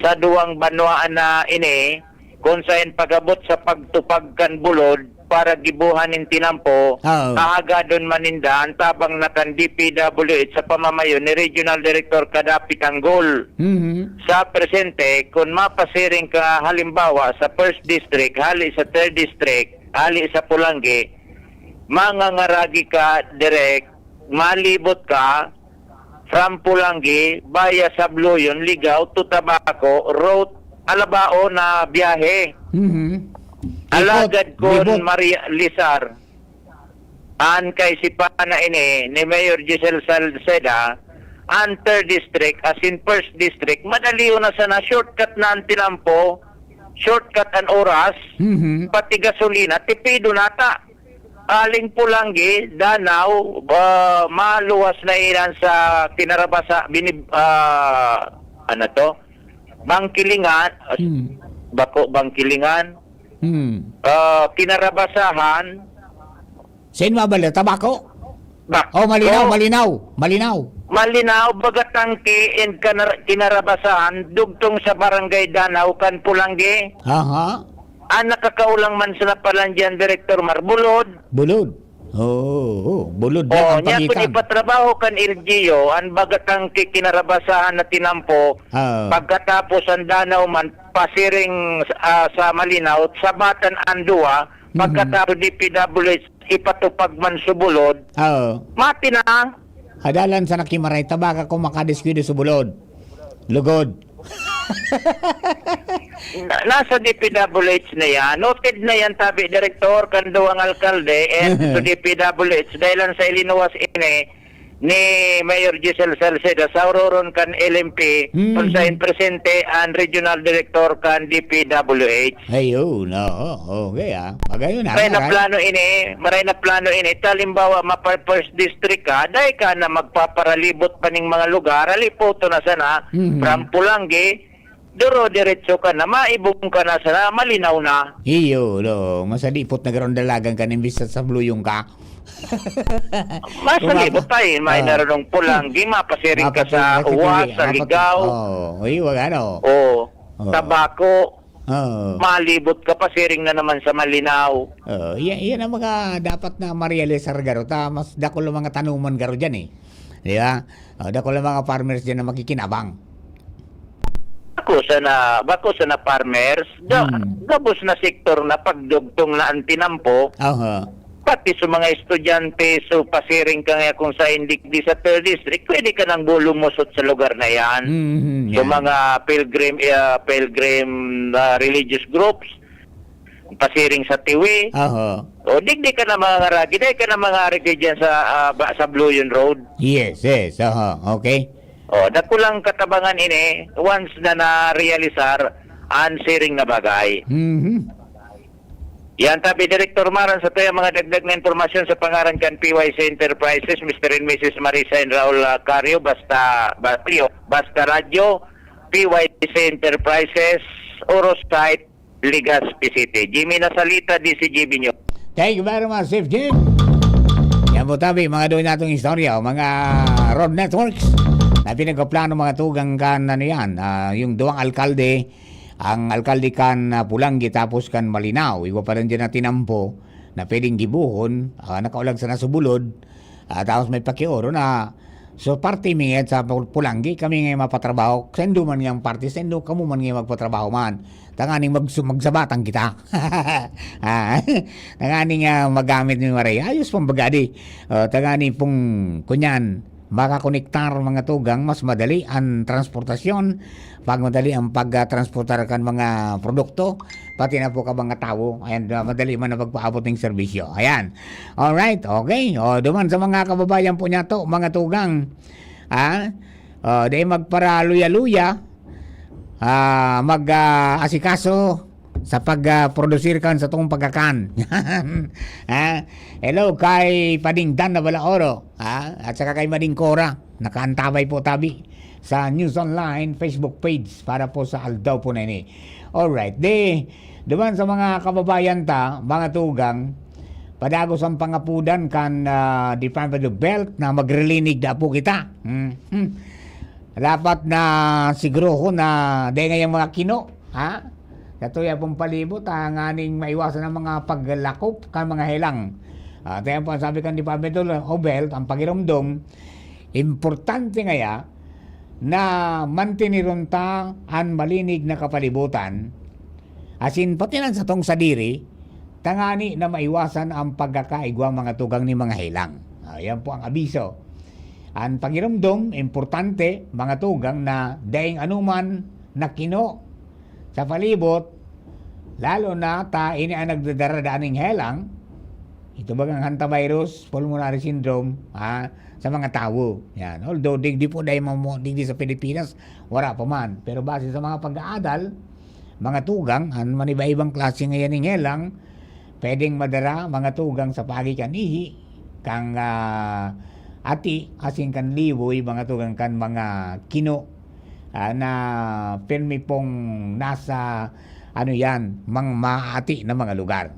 sa duwang banwaan na ini, kun saen pag-abot sa pagtupag kan bulod para gibohan nin tinampo, Oo. hahagadon man ninda an tabang na kan D P W H sa pamamayo ni Regional Director Kadapi Tanggol. Mhm. Sa presente, kun mapasiring ka halimbawa sa First District, hali sa Third District, hali sa Polangui, mangangaragi ka direk, malibot ka from Polangui via Sabloyon, Ligao to Tabaco, route, alabao na biyahe. Mhm. Alagad Ikot, kun libot. Maria Lizar, an kaisipan na ini ni Mayor Giselle Salceda, an Third District, as in First District, madali na sana, shortcut na an tinampo, shortcut an oras, Mhm. pati gasolina, tipido nata. Aling Polangui, Danao, ah, maluwas na iyan sa Kinarabasa, binib-, ah, ano to? Bangkilingan, ah, Hmm. bako, Bangkilingan, Hmm. ah, Kinarabasahan. Saan mabala? Tabaco? Bak-, Oh, Malinaw, oh. Malinaw, Malinaw. Malinaw, Bagatangke, and Kanar-, Kinarabasahan, dugtong sa Barangay Danao, kan Polangui. Aha. Ang nakakaulang man sa napalan diyan, Director Mar, bulod. Bulod. Oo, oo. Bulod lang Oh, ang niya kung pagitan. Ipatrabaho kan L G U, ang Bagatangke Kinarabasahan na tinampo, Ah. pagkatapos ang Danao man, pasiring, ah, sa Malinaw, sabatan ang duwa, Mhm. pagkatapos D P W H, ipatupag man sa bulod. Oo. Mati na. Adalan sa nakimaray, tabaga kung makadiskwida sa bulod. Lugod. Na, nasa D P W H na yan. Noted na yan, tabi, Direktor, kan duwang alkalde, and to D P W H, dahil lang sa ilinuwas ini ni Mayor Giselle Salceda, sa uroron kan L M P, Mm. kung sa presente ang Regional Director kan D P W H. Ayun, oo, okay, ah. Magayon, ah, Maray na maray. Plano ini, maray na plano ini. Halimbawa, mapa-first district ka, dai ka na magpaparalibot pa ning mga lugar, alipoto na sana, Mhm. from Pulangi, duro-diretso ka na, maibong ka na sana, malinaw na. Iyo, lo, masalipot na garo an dalagan kan imbis sa sabluyong ka. Masalipot tayo, may narunong pulang, di mapasiring ka sa uwas, sa ligaw. Oh, iyo, ano? Oh, tabako. Oo. Malibot ka, pasiring na naman sa malinaw. Oo, yan, yan ang mga dapat na marealisar garo ta, mas dakul ang mga tanuman garo diyan, eh. Di ba? Oh, dakul ang mga farmers diyan na makikinabang. Bako sana, bako sana farmers, ga-, Hmm. gabos na sektor na pagdugtong na ang tinampo, Aha. pati sa mga estudyante, so pasiring ka nga kung sa indik di sa third district, pwede ka nang bulumusot sa lugar na yan. Mhm, So yan. mga pilgrim, ah, pilgrim, ah, religious groups, pasiring sa Tiwi. Aha. O, digdi ka na mga ngaragi, dahil ka na mga ngaragi dyan sa, ah, ba-, sa Blue Yun Road. Yes, yes. Aha, okay. Oh, dakulang katabangan ini once na narealisar an siring na bagay. Mhm. Yan tabi, Director Maran, sa tuya mga dagdag na impormasyon sa pangaran kan P Y C Enterprises, Mister and Missus Marisa and Raul, ah, Cario, basta, Barrio, basta radyo, P Y C Enterprises, Oro Site, Legazpi City. Jimmy Nasalita, D C G B News. Thank you very much, Chief Jim. Yan po tabi, mga doon natong istorya, o mga road networks na pinagpaplano, mga tugang kan, ano yan, ah, yung duwang alkalde, ang alkalde kan, ah, Pulanggi tapos kan Malinao, iwa pa rin dyan na tinampo na pwedeng gibuhon, ah, nakaulag sa nasubulod, ah, tapos may pakioro na, so, parte mi ngayon sa Pul-, Pulanggi, kami ngayon mapatrabaho, sendo man ngayong parte, sendo kamo man ngayon magpatrabaho man. Tanganing mag-, magsabatang kita. Ah, tanganing, ah, magamit mi maray. Ayos pang bagadi. Oh, tanganing pong, kunyan, makakonektar, mga tugang, mas madali ang transportasyon, pag madali ang pagtransportar kan mga produkto, pati na po ka mga tawo. Ayan, ah, madali man ang pagpaabot ng serbisyo. Ayan. Alright, okay. O, duman sa mga kababayan po niya to, mga tugang. Ha? O, di magparaluya-luya. Ah, mag, ah, asikaso sa pag, ah, produsir kan satong pagkakan. Ha? Hello kay Pading Dan na Balaoro, ha? At saka kay Mading Cora, nakaantabay po tabi sa News Online Facebook page para po sa aldaw po na ini. Alright, di, duman sa mga kababayan ta, mga tugang, padagos ang pangapudan kan, ah, Department of Health na magrilinig na po kita. Hmm. Hmm. Dapat na sigurohon na dahil ngayang mga kino, ha? Sa tuya pong palibot, ah, nganing maiwasan ang mga paglakop kan mga helang. Ah, kaya po, sabi kan Department of Health, ang pagiromdom, importante ngaya na mantiniron ta an malinig na kapalibutan, asin pati nan satong sadiri, tangani na maiwasan ang pagkakaigwa mga tugang ni mga helang. Ah, yan po ang abiso. An pagiromdom, importante, mga tugang, na daing anuman na kino sa palibot, lalo na ta ini ang nagdadara daning helang, ito bagang hantavirus, pulmonary syndrome, ha, sa mga tawo. Yan. Although, digdi po dahil mamo, digdi sa Pilipinas, wala pa man. Pero base sa mga pag-aadal, mga tugang, an maniba-ibang klase ngayan ning helang, pwedeng madara, mga tugang, sa pagi kan ihi, kan, ah, ati, asin kan liwoy, mga tugang, kan mga kino, ah, na pirmi pong nasa, ano yan, mang maati na mga lugar.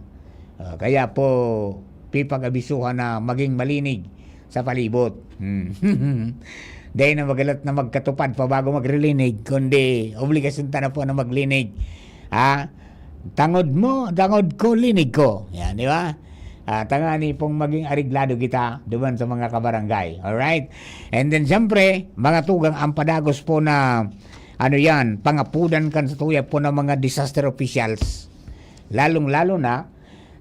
Ah, kaya po, pipag-abisuhan na maging malinig sa palibot. Hmm. Dai na magalat na magkatupad pa bago magrilinig, kundi obligasyon ta na po na maglinig. Ha? Tangod mo, tangod ko, linig ko. Yan, di ba? Ah, tangani pong maging areglado kita duman sa mga kabarangay. Alright? And then, siyempre, mga tugang, ang padagos po na, ano yan, pangapudan kan sa tuya po ng mga disaster officials. Lalong-lalo na,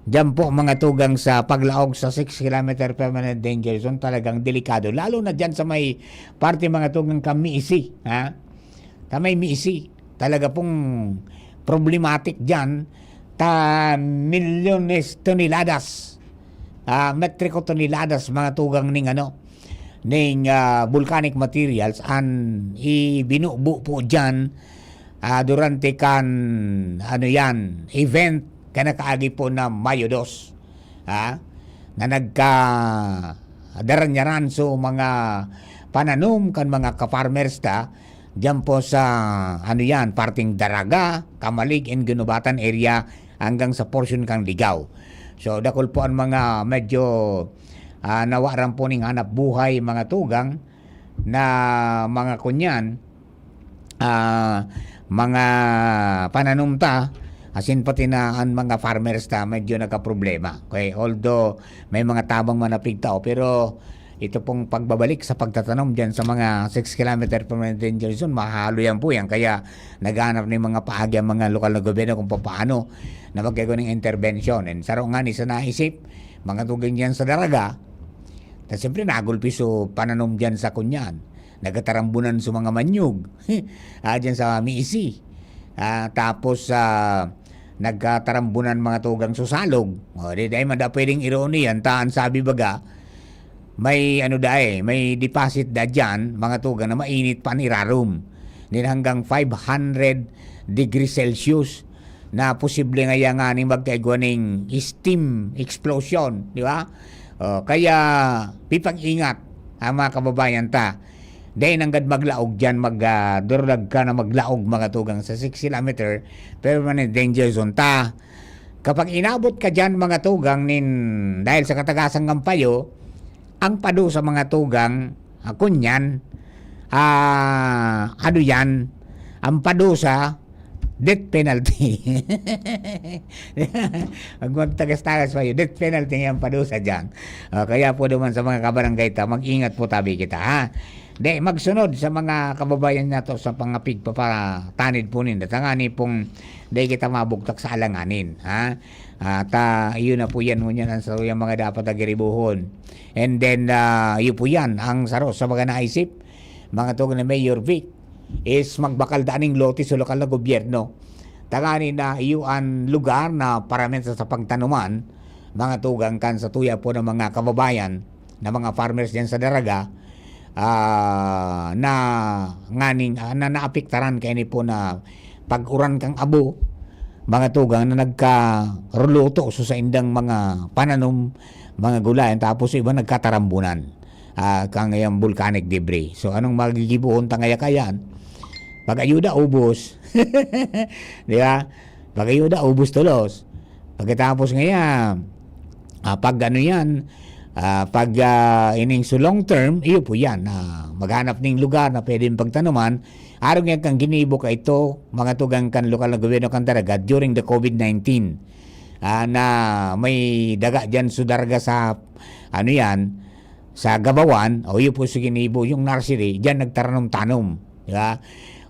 diyan po, mga tugang, sa paglaog sa six kilometer permanent danger zone, talagang delikado. Lalo na diyan sa may parte, mga tugang, kan Miisi, ha? Sa may Miisi, talaga pong problematic diyan. Ta milyones toneladas, ah, metriko toneladas, mga tugang, ning ano, ning, ah, volcanic materials an ibinubo po diyan, ah, durante kan, ano yan, event kan nakaagi po na Mayo dos, ha, na nagka-daranyaran so mga pananom kan mga ka-farmers ta, Diyan po sa, ano yan, parting Daraga, Camalig and Guinobatan area hanggang sa portion kang Ligao. So, dakul po ang mga medyo, ah, nawaran po ning hanap buhay, mga tugang, na mga kunyan, ah, mga pananom ta, asin pati na ang mga farmers ta medyo nagkaproblema. Okay, although may mga tabang man napigtao, pero ito pong pagbabalik sa pagtatanom diyan sa mga six kilometer permanent danger zone, mahalo yan po yan. Kaya naghahanap ng mga paagi ang mga lokal na gobyerno kung papaano na magkakaroon ng intervention. And saro nga ni sa naisip, mga tugang diyan sa Daraga, ta siyempre nagulpi so pananom diyan sa kunyan. Nagkatarambunan so mga manyog. Ah, diyan sa Miisi. Ah, tapos, ah, nagkatarambunan mga tugang so salog. O, di, dahil man da pwedeng iroon yan. Ta, ang sabi baga, may ano dai, may deposit da diyan, mga tugang na mainit pa ang irarom. Din hanggang five hundred degrees Celsius na posible nga yan nga ning magkaigwa ning steam explosion, di ba? O, kaya pipag-ingat ang mga kababayan ta. Dai nanggad maglaog diyan, mag, ah, durdag ka na maglaog, mga tugang, sa six kilometer permanent danger zone ta. Kapag inabot ka diyan, mga tugang, nin, dahil sa katagasang kampayo, ang pado sa mga tugang, ah, kunyan, ah, ano yan, ang pado sa death penalty. Pag magtagas-tagas pa yun, death penalty ang pado sa diyan. Ah, kaya po naman sa mga kabarangay ta, mag-ingat po tabi kita, ha? Di, magsunod sa mga kababayan nato sa pangapig papatanid po ninda. Tangani pong di kita mabugtak sa alanganin, ha? At, ah, iyon na po yan, ngunyan ang saruyang mga dapat na giribuhon. And then, ah, iyo po yan, ang saro sa mga naisip, mga tugang na Mayor Vic, is magbakal da ning lote sa lokal na gobyerno. Tangani na iyo an lugar na paramenta sa pagtanuman, mga tugang kan sa tuya po ng mga kababayan na mga farmers diyan sa Daraga, ah, na nganing, ah, na naapektaran kaini po na pag-uran kang abo, mga tugang na nagkaruluto so saindang mga pananom, mga gulayan, tapos yung iba nagkatarambunan, ah, kang iyang volcanic debris. So, anong magigibohon ta ngaya kayan? Pag-ayuda, ubos. Di ba? Pag-ayuda, ubos tulos. Pagkatapos ngaya, ah, pag ano yan, ah, pag, ah, ining so long term, iyo po yan. Ah, maghanap ning lugar na pwedeng pagtanuman. Arog yan kang ginibo ka ito, mga tugang kan lokal na gobyerno kan Daraga during the COVID nineteen. Ah, na may daga dyan so Daraga sa, ano yan, sa Gabawan, o iyo po so ginibo, yung nursery, dyan nagtaranom-tanom. Di ba?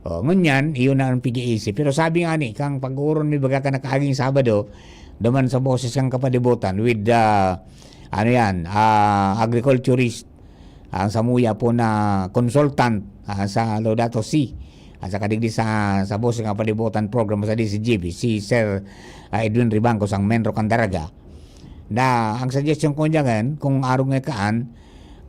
O, ngunyan, iyo na ang pig-iisip. Pero sabi nga ni, kang pag-uron mi baga ka nakaaging Sabado, duman sa boses kang kapalibutan with, ah, ano yan, ah, agriculturist, ang samuya po na consultant, ah, sa Laudato Si, at saka digdi sa, sa Boses kan Kapalibutan program sa D Z G B, si Sir, ah, Edwin Ribangcos, ang Menro kan Daraga, na ang suggestion ko niya ngayon, kung arog nga kaan,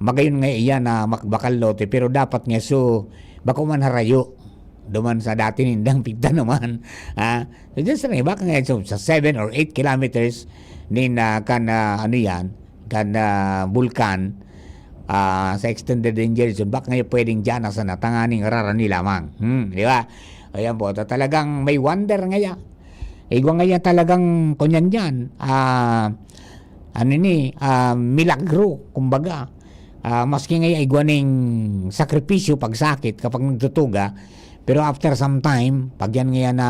magayon nga iyan na makbakal lote, pero dapat nga so, bako man harayo, duman sa dati nindang pigtanuman, ha? So, dyan sa may, baka nga so, sa seven or eight kilometers, nin, ah, kan, ah, ano yan, kan, ah, bulkan, ah, sa extended danger zone, baka nga pwedeng dyan na sana, tanganing rarani lamang. Hmm, di ba? Ayan po, ta-, talagang may wonder ngaya. Igwa ngaya talagang kunyan dyan. Ah, ano ni, ah, milagro, kumbaga. Ah, maski ngaya igwa ning sakripisyo, pagsakit, kapag nagtutuga, pero after some time, pag yan ngaya na,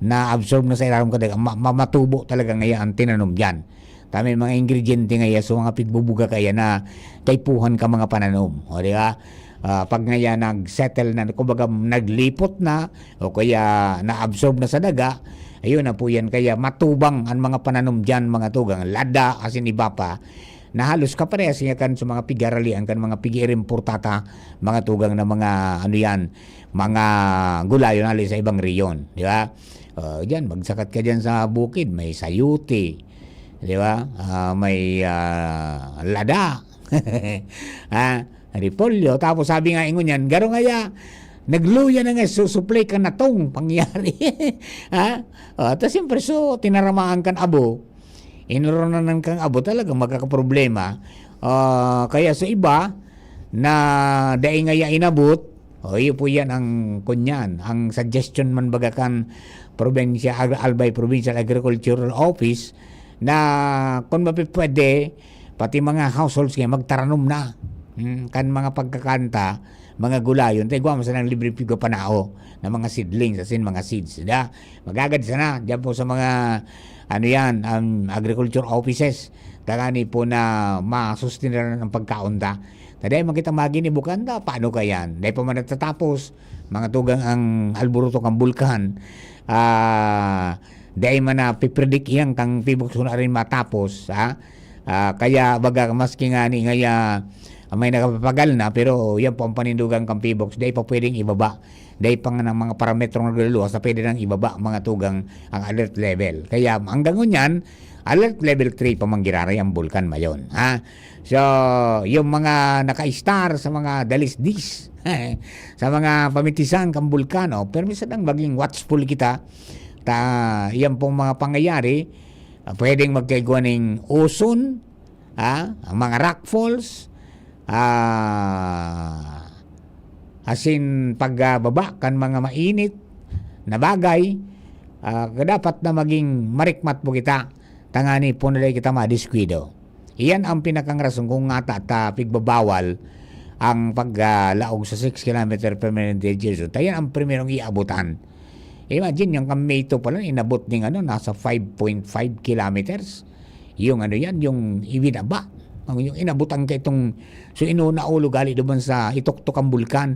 na-absorb na sa ilarom ka daga, ma-, ma-, matubo talaga ngaya ang tinanom dyan. Ta may mga ingrediente ngaya, so mga pigbubuga kaya na kaipuhan ka mga pananom. O, di ba? Ah, pag ngaya nag-settle na, kumbaga naglipot na, o kaya na-absorb na sa daga, ayun na po yan. Kaya matubang ang mga pananom dyan, mga tugang, lada, asin iba pa, na halos kaparehas niya kan sa mga pigaralian, kan mga pig-iirimportata, mga tugang na mga, ano yan, mga gulayon hali sa ibang reyon, di ba? O, dyan, magsakat ka dyan sa bukid, may sayote, di ba? Ah, may, ah, lada, ah, repolyo. Tapos sabi nga ingon yan, garo ngaya, nagluya na nga, susuplay ka na tong pangyari. Ha? O, ta siyempre, so, tinaramaan kan abo, inoronan kang abo, talagang magkakaproblema. Ah, kaya sa iba, na dai ngaya inabot, O, iyo po yan ang kunyan, ang suggestion man baga kan probinsya, Ag-, Albay Provincial Agricultural Office, na kung mapipwede, pati mga households ngayon, magtaranom na. Hmm, kan mga pagkakanta, mga gulayon, ta igwa mo sanang libre pigo panao na mga seedlings, as in, mga seeds, da? Magagad sana, diyan po sa mga, ano yan, um, agriculture offices, tangani po na masustentar ang pagkaon ta. Ta dai man kita maginibo kan ta, paano kayan? Dai pa man natatapos, mga tugang, ang alburuto kan bulkan. Ah, dai man napipredict iyan kan PHIVOLCS kun arin matapos, ha? Ah, kaya baga maski ngani ngaya may nakapapagal na, pero yan po ang panindugan kan PHIVOLCS, dai pa pwedeng ibaba. Dai pa nga ng mga parametrong nagluluwas na pwede nang ibaba, mga tugang, ang alert level. Kaya hanggang ngunyan, alert level three pa man giraray ang Bulkan Mayon, ha? So, yung mga naka-star sa mga dalisdis, sa mga pamitisan kan bulkan, oh, permi sanang maging watchful kita. Ta, yan pong mga pangyayari, ah, pwedeng magkaigwa ning uson, ah, ang mga rockfalls, ah, asin pagbaba kan mga mainit na bagay, ah, dapat na maging marikmat po kita, tangani po na dai kita madiskwido. Iyan ang pinakang rason kung ngata ta pigbabawal ang paglaog sa six kilometer permanent detention. Ta yan ang primerong iabutan. Imagine, yung kan May two pa lang, inabot ning ano, nasa five point five kilometers. Yung ano yan, yung ibinaba. Ang, yung inabutan ka itong, so, inuna ulo gali duman sa ituktok ang bulkan.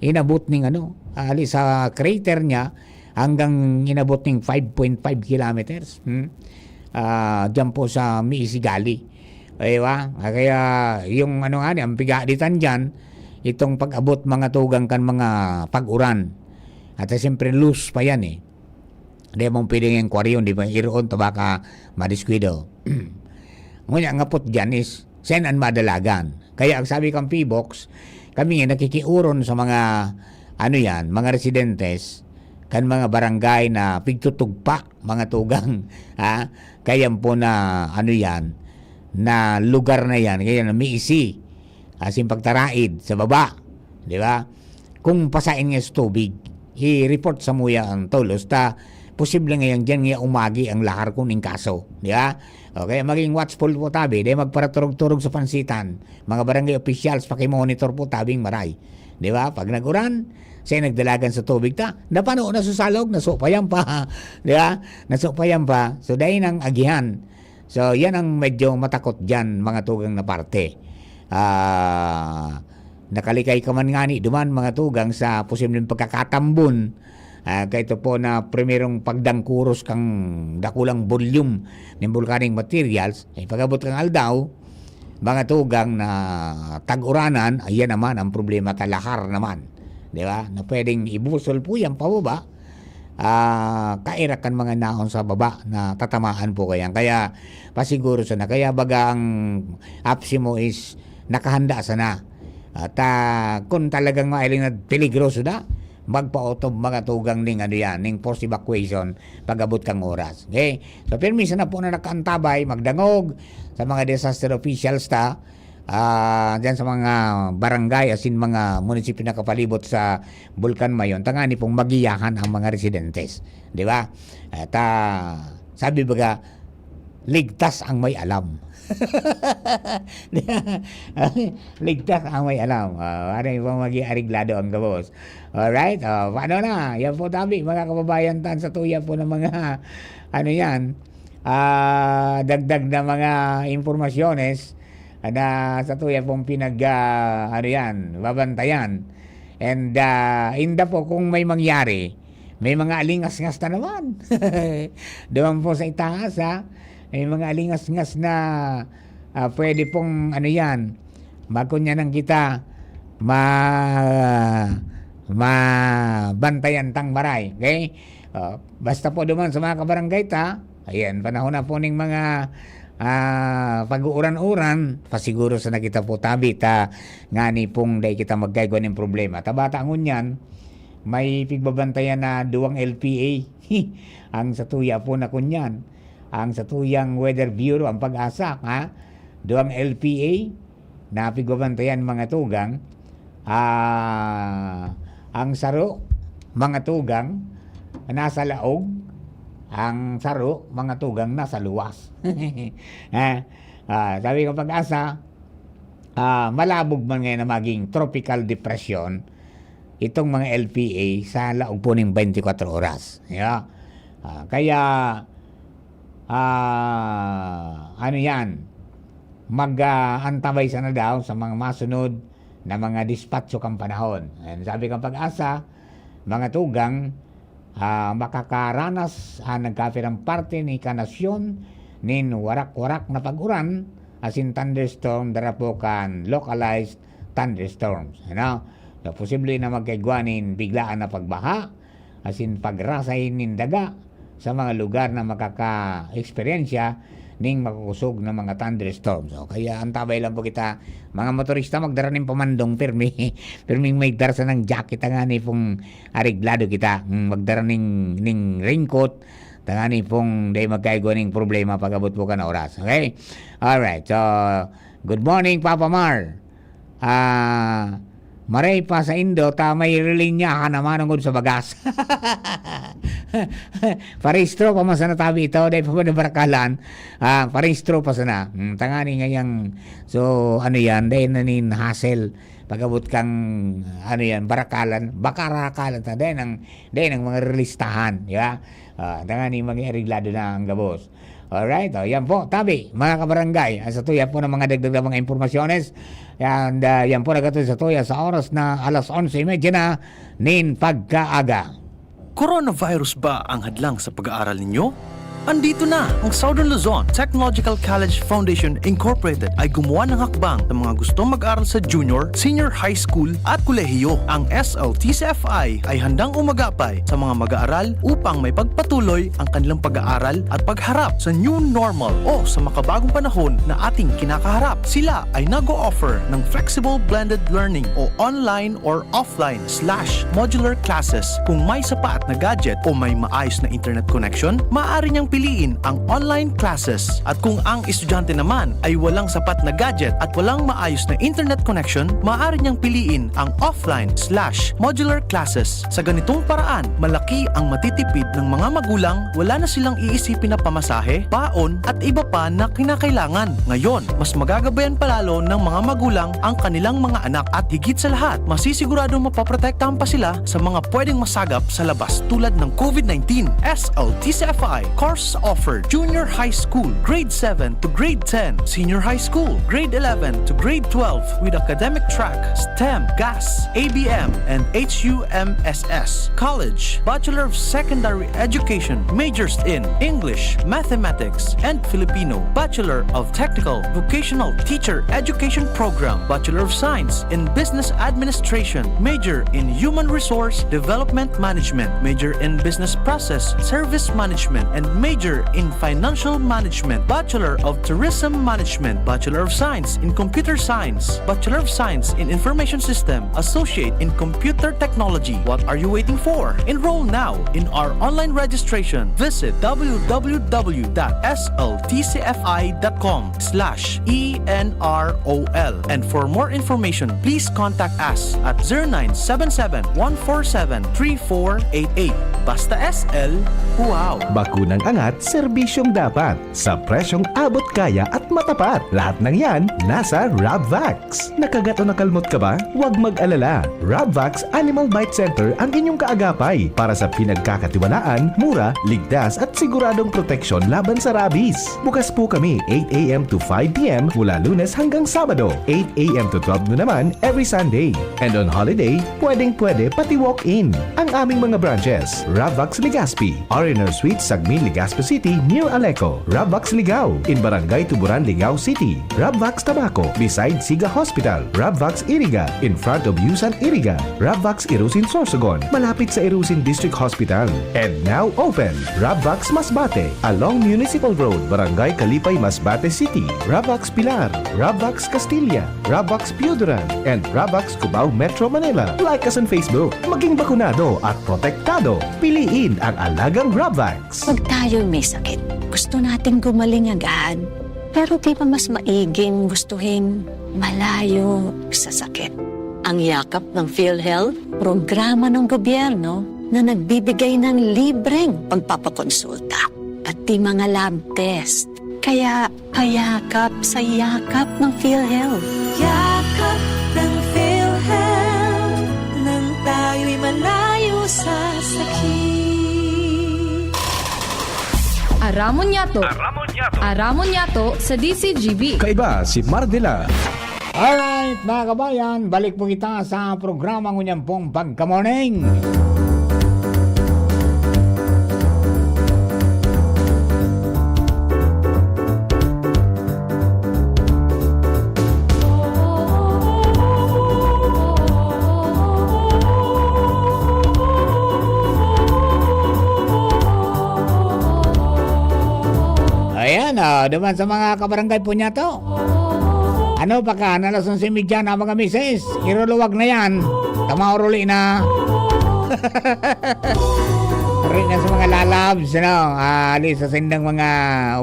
Inabot ning ano, ali sa crater niya, hanggang inabot ning five point five kilometers. Hmm? Ah, diyan po sa Miisigali. Di ba? Ah, kaya yung ano nga ni, ang pigaditan diyan, itong pag-abot mga tugang kan mga pag-uran. At, ah, siyempre, loose pa yan eh. Di mo pwedeng yung kwaryon, di ba? Iroon, ta baka madiskuido. Ngunyan, ang apot dyan is, saan an madalagan? Kaya ang sabi kang PHIVOLCS, kami nga nakikiuron sa mga, ano yan, mga residentes, kan mga barangay na pigtutugpa, mga tugang, ha? Kaya po na, ano yan, na lugar na yan, kaya na miisi, asin pagtaraid sa baba, di ba? Kung pasain nga sa tubig, i-report sa muya ang tolos, ta posible ngayang diyan nga umagi ang lahar kun ning kaso, di ba? O kaya maging watchful po tabi, di magparaturog-turog sa pansitan. Mga barangay officials, pakimonitor po tabing maray. Di ba? Pag nag-uran, siya nagdalagan sa tubig ta, napano na sa salog, naso pa yan pa. Di ba? Naso pa yan pa. So, dahil nang agihan. So, yan ang medyo matakot dyan, mga tugang na parte. Ah, nakalikay ka man ngani duman, mga tugang, sa posibleng pagkakatambon. Ah, kaito po na primerong pagdangkuros kang dakulang volume nin volcanic materials, eh, pag-abot kang aldaw, mga tugang na tag-uranan, ayan naman ang problema, talahar naman. Di ba? Na pwedeng ibusol po yan pababa, ah, kaira kan mga naon sa baba na tatamaan po kayan. Kaya pasiguro sana. Kaya baga ang apsi mo is nakahanda sana. At, ah, kung talagang mailing na peligroso na, magpaotob mga tugang ning ano yan, ning forced evacuation pag-abot kang oras. Okay? So, pirmi sana po na nakaantabay, magdangog sa mga disaster officials ta, ah, dyan sa mga barangay, asin mga munisipyo na kapalibot sa Bulkan Mayon, tangani pong magiyahan ang mga residentes. Di ba? At, ah, sabi baga, ligtas ang may alam. Di ba? Ligtas ang may alam. Ah, ano yung pang maging areglado ang gabos? Alright? Ah, paano na? Yan po, tabi, mga kababayan, tan sa tuya po ng mga, ano yan, ah, dagdag na mga impormasyones na sa tuya pong pinag, ah, ano yan, babantayan. And, ah, inda po kung may mangyari, may mga alingas-ngas na naman. Doon po sa itaas, ha? May mga alingas-ngas na, ah, pwede pong, ano yan, makunyanan kita, ma-, mabantayan tang maray. Okay? Ah, basta po duman sa mga kabarangay ta, ayan, panahon na po ning mga, ah, pag-uuran-uran, pasiguro sana kita po tabi ta, ngani pong dai kita magkaigwa ning problema. Ta bata ngunyan, may pigbabantayan na duwang L P A. Ang satuya po na kunyan. Ang satuyang Weather Bureau, ang PAGASA, ha? Duwang L P A na pigbabantayan, mga tugang. Ah, Ang saro, mga tugang, nasa laog. Ang saro, mga tugang, nasa luwas. Ah, ah, sabi ko, Pag-asa, ah, malabog man ngayon na maging tropical depression itong mga L P A sa laog po ning twenty-four oras. Yeah. Ah, kaya, ah, ano yan, mag, ah, antabay sana daw sa mga masunod na mga dispatcho kan panahon. Ayan, sabi kan Pag-asa, mga tugang, ah, makakaranas an nagkapirang parte ni kanasyon nin warak-warak na pag-uran asin thunderstorm, dara po kan localized thunderstorms. Ano? So, posible na magkaigwa nin biglaan na pagbaha asin pagrasay nin daga sa mga lugar na makaka-eksperyensya ning makukosog na mga thunderstorms. So, kaya antabay lang po kita, mga motorista, magdara nin pamandong pirmi, pirming may dara sanang jacket, tangani pong areglado kita. Hmm, magdara ning, ning raincoat, tangani pong dai magkaigwa ning problema pag-abot po kan oras. Okay? Alright. So, good morning, Papa Mar. Ah, maray pa saindo ta may relinyahan na manongod sa bagas. Parehistro pa man sana tabi ito, dai pa man nabarakalan. Ah, parehistro pa sana. Hmm, tangani ngayang, so, ano yan, dai na nin hassle. Pag-abot kang, ano yan, barakalan, bakarakalan ta, dai nang, dai nang mga relistahan, di ba? Ah, tangani, maging areglado na ang gabos. Alright, o, yan po. Tabi, mga kabarangay, ang satuya po ng mga dagdag na mga impormasyones. Yan, ah, yan po, nagkatod satuya sa oras na alas onse y media na nin pagkaaga. Coronavirus ba ang hadlang sa pag-aaral ninyo? Andito na! Ang Southern Luzon Technological College Foundation Incorporated ay gumawa ng hakbang sa mga gustong mag-aral sa junior, senior high school at kolehiyo. Ang S L T C F I ay handang umagapay sa mga mag-aaral upang may pagpatuloy ang kanilang pag-aaral at pagharap sa new normal o sa makabagong panahon na ating kinakaharap. Sila ay nag-o-offer ng flexible blended learning o online or offline slash modular classes. Kung may sapat na gadget o may maayos na internet connection, maaari niyang piliin ang online classes. At kung ang estudyante naman ay walang sapat na gadget at walang maayos na internet connection, maaari niyang piliin ang offline slash modular classes. Sa ganitong paraan, malaki ang matitipid ng mga magulang, wala na silang iisipin na pamasahe, baon, at iba pa na kinakailangan. Ngayon, mas magagabayan pa lalo ng mga magulang ang kanilang mga anak at higit sa lahat, masisiguradong mapoprotektahan pa sila sa mga pwedeng masagap sa labas tulad ng COVID nineteen. S L T C F I course offer Junior High School, Grade seven to Grade ten, Senior High School, Grade eleven to Grade twelve with academic track STEM, GAS, A B M, and H U M S S. College, Bachelor of Secondary Education, majors in English, Mathematics, and Filipino, Bachelor of Technical Vocational Teacher Education Program, Bachelor of Science in Business Administration, major in Human Resource Development Management, major in Business Process Service Management, and major in Financial Management, Bachelor of Tourism Management, Bachelor of Science in Computer Science, Bachelor of Science in Information System, Associate in Computer Technology. What are you waiting for? Enroll now in our online registration. Visit w w w dot s l t c f i dot com slash e n r o l. And for more information, please contact us at zero nine seven seven, one four seven, three four eight eight. Basta S L, wow! Bakunang angat, serbisyong dapat. Sa presyong abot kaya at matapat. Lahat ng yan, nasa Rabvax. Nakagat o nakalmot ka ba? Huwag mag-alala. Rabvax Animal Bite Center ang inyong kaagapay para sa pinagkakatiwalaan, mura, ligtas at siguradong proteksyon laban sa rabies. Bukas po kami eight a m to five p m mula Lunes hanggang Sabado, eight a m to twelve noon naman every Sunday. And on holiday, pwedeng-pwede pati walk-in. Ang aming mga branches, Rabvax Legazpi, R and R Suite, Sagmin, Legazpi City, near Aleco. Rabvax Ligao, in Barangay Tuburan, Ligao City. Rabvax Tabaco, beside Siga Hospital. Rabvax Iriga, in front of Yusan Iriga. Rabvax Irusin Sorsogon, malapit sa Irusin District Hospital. And now open, Rabvax Masbate, along Municipal Road, Barangay Kalipay, Masbate City. Rabvax Pilar, Rabvax Castilla, Rabvax Pioduran, and Rabvax Cubao, Metro Manila. Like us on Facebook. Maging bakunado at protektado. Piliin ang alagang Rabvax. Pag tayo'y may sakit, gusto nating gumaling agad. Pero di ba mas maiging gustuhin malayo sa sakit? Ang yakap ng PhilHealth programa ng gobyerno na nagbibigay ng libreng pagpapakonsulta, pati mga lab test. Kaya payakap sa yakap ng PhilHealth. Yakap ng PhilHealth, nang tayo'y malayo sa sakit. Aramon Yato. Aramon Yato. Aramon Yato sa D C G B. Kaiba si Mardila. Alright, mga kabayan, balik po kita sa programa ngunyan pong Pagka-Morning. Ayan, ah, duman sa mga kabarangay po niya to. Ano pa ka, na alas onse y media na, mga misis? Iruluwag na yan. Tama, uruli na. Rin na sa mga lalabs, ano, ah, ali sa sindang mga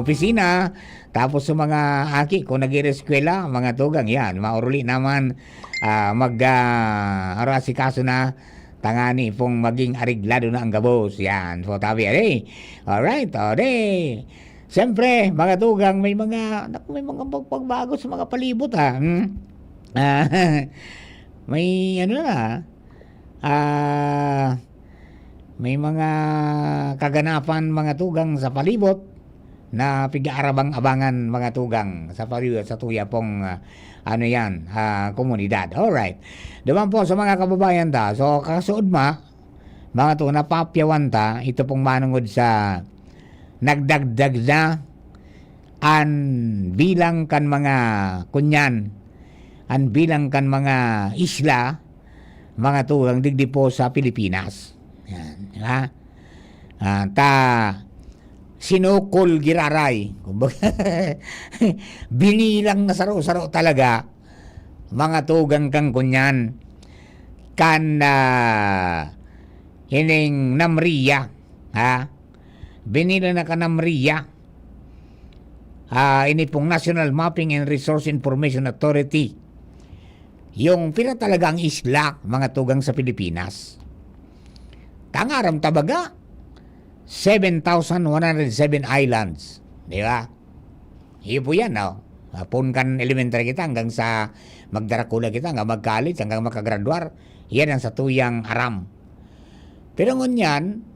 opisina. Tapos sa mga aki, kung nag-ireskwela, mga tugang, yan, mauruli naman, ah, mag, ah, arasikaso na, tangani pong maging areglado na ang gabos. Yan. So, tabi, ali. Alright, o, di. Siyempre, mga tugang, may mga, naku, may mga pag-, pagbago sa mga palibot, ha? Hmm? Ah, may, ano na, ah, may mga kaganapan, mga tugang, sa palibot na pig-aarabang-abangan, mga tugang, sa palibot, sa tuya pong, ah, ano yan, ah, komunidad. Alright. Duman po sa mga kababayan ta. So, kasuod ma, mga tugang, napapyawan ta, ito pong manungod sa nagdagdag na an bilang kan mga kunyan, an bilang kan mga isla, mga tugang, digdi po sa Pilipinas. Yan, di ba? Ah, ta, sinukol giraray. Kumbaga, binilang na saro-saro talaga, mga tugang, kan kunyan. Kan, ah, ining NAMRIA, ha? Binilang na kan NAMRIA. Ah, ini pong National Mapping and Resource Information Authority. Yung pira talaga ang isla, mga tugang, sa Pilipinas. Tangaram ta baga, seven thousand one hundred seven islands. Di ba? Iyo po yan, no? Ah, poon kan elementary kita hanggang sa magdarakula kita, hanggang mag-college, hanggang makagraduar, yan ang satuyang aram. Pero ngunyan,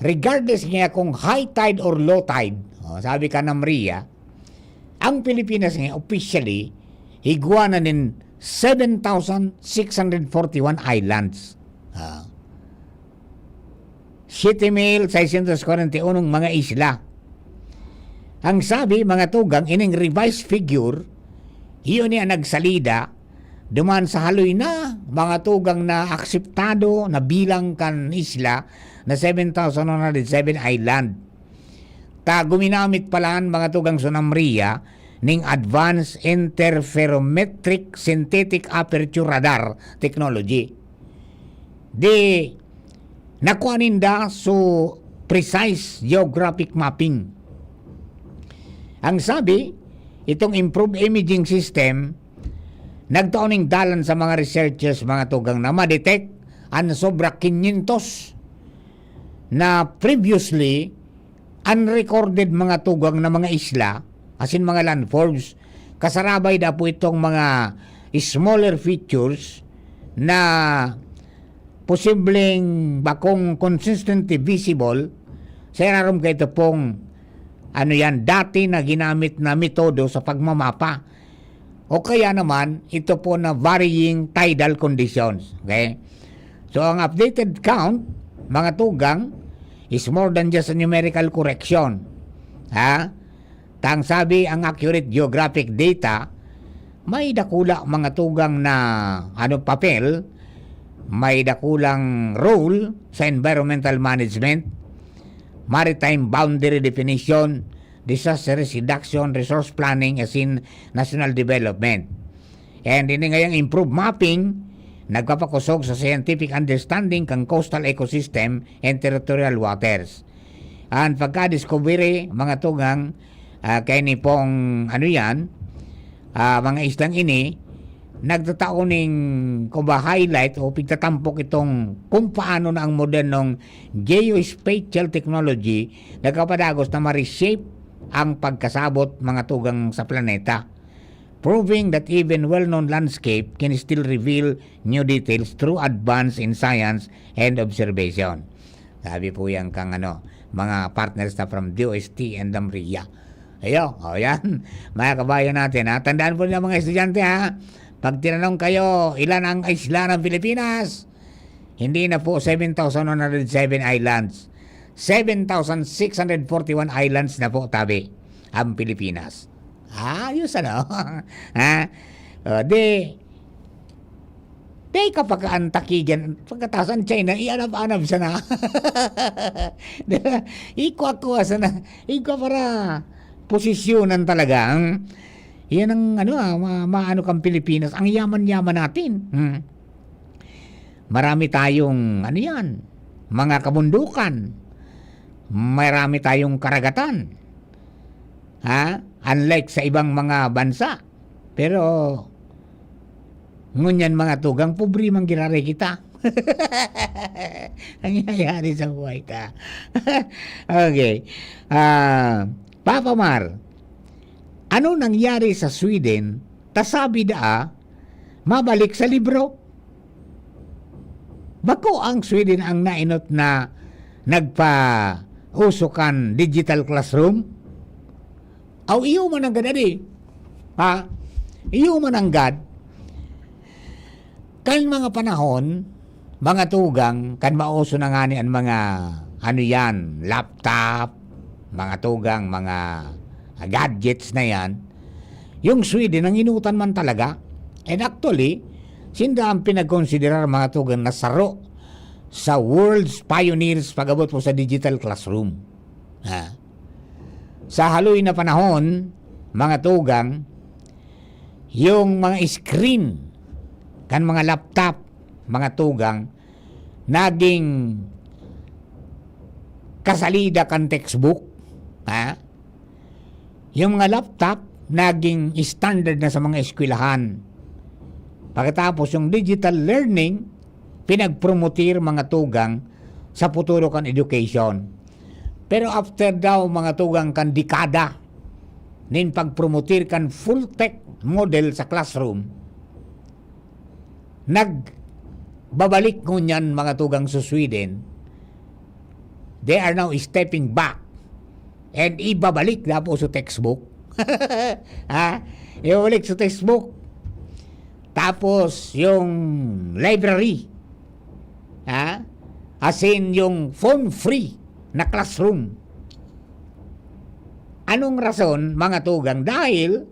regardless niya kung high tide or low tide, oh, sabi kan NAMRIA, ang Pilipinas nga officially, igwa na nin seven thousand six hundred forty-one islands. Ah. Siyete mil seiscientos kwarenta y unong mga isla. Ang sabi, mga tugang, ining revised figure, iyon niya nagsalida, duman sa haloy na, mga tugang, na akseptado na bilang kan isla na seven thousand one hundred seven island. Ta guminamit pala an mga tugang sa NAMRIA ning Advanced Interferometric Synthetic Aperture Radar Technology. Di, nakua ninda su precise geographic mapping. Ang sabi, itong improved imaging system, nagtao ning dalan sa mga researchers, mga tugang, na ma-detect an sobra quinientos na previously unrecorded, mga tugang, na mga isla, asin mga landforms. Kasarabay da po itong mga smaller features na posibleng bakong consistently visible sa irarom kaito pong, ano yan, dati na ginamit na metodo sa pagmamapa. O kaya naman, ito po na varying tidal conditions. Okay? So, ang updated count, mga tugang, is more than just a numerical correction. Ha? Tang sabi, ang accurate geographic data, may dakula, mga tugang, na, ano, papel, may dakulang role sa environmental management, maritime boundary definition, disaster risk reduction, resource planning, asin national development. And ini ngayang improved mapping, nagpapakosog sa scientific understanding kan coastal ecosystem and territorial waters. An pagka-discovery, mga tugang, ah, kaini pong, ano yan, ah, mga islang ini, nagtatao ning, kumbaga, highlight o pigtatampok itong kung paano na ang modernong geospatial technology nagpapadagos na ma-reshape ang pagkasabot, mga tugang, sa planeta, proving that even well-known landscape can still reveal new details through advance in science and observation. Sabi po yan kang ano, mga partners na from D O S T and the MRIA. Ayo, o yan. Mga kabayan natin, ha? Tandaan po nila, mga estudyante, ha? Pag tinanong kayo, ilan ang isla ng Pilipinas? Hindi na po seven thousand one hundred seven islands. Seven thousand six hundred forty-one islands na po, tabi, ang Pilipinas. Ayos, ano? Ha? O, di, di ka pagkaantakigan. Pagkataas ang China, ianab-anab sana. Di ba? Ikwa-kwa sana. Ikwa para posisyonan talaga. Ang, yan ang, ano, ah, ma-, maano kang Pilipinas. Ang yaman-yaman natin. Hmm. Marami tayong, ano yan, mga kabundukan. Marami tayong karagatan. Ha? Unlike sa ibang mga bansa. Pero, ngunyan, mga tugang, pobre man giraray kita. Nangyayari sa buhay ta. Okay. Ah, Papa Mar, ano nangyari sa Sweden? Ta sabi daa, mabalik sa libro. Bako ang Sweden ang nainot na nagpauso kan digital classroom? Aw, iyo man nanggad adi. Ha? Iyo man nanggad. Kan mga panahon, mga tugang, kan mauso na ngani an mga, ano yan, laptop, mga tugang, mga gadgets na yan, yung Sweden, nanginutan man talaga. And actually, sinda ang pinagkonsiderar, mga tugang, na saro sa world's pioneers pag-abot po sa digital classroom. Ha? Sa haloy na panahon, mga tugang, yung mga screen kan mga laptop, mga tugang, naging kasalida kan textbook. Ha? Yung mga laptop, naging standard na sa mga eskwelahan. Pagkatapos, yung digital learning, pinagpromotir, mga tugang, sa futuro kan education. Pero after daw, mga tugang, kan dekada nin pagpromotir kan full tech model sa classroom, nagbabalik ngunyan, mga tugang, sa Sweden. They are now stepping back and ibabalik daw po sa textbook. Ha? Ibabalik sa textbook. Tapos, yung library. Ha? As in, yung phone-free na classroom. Anong rason, mga tugang? Dahil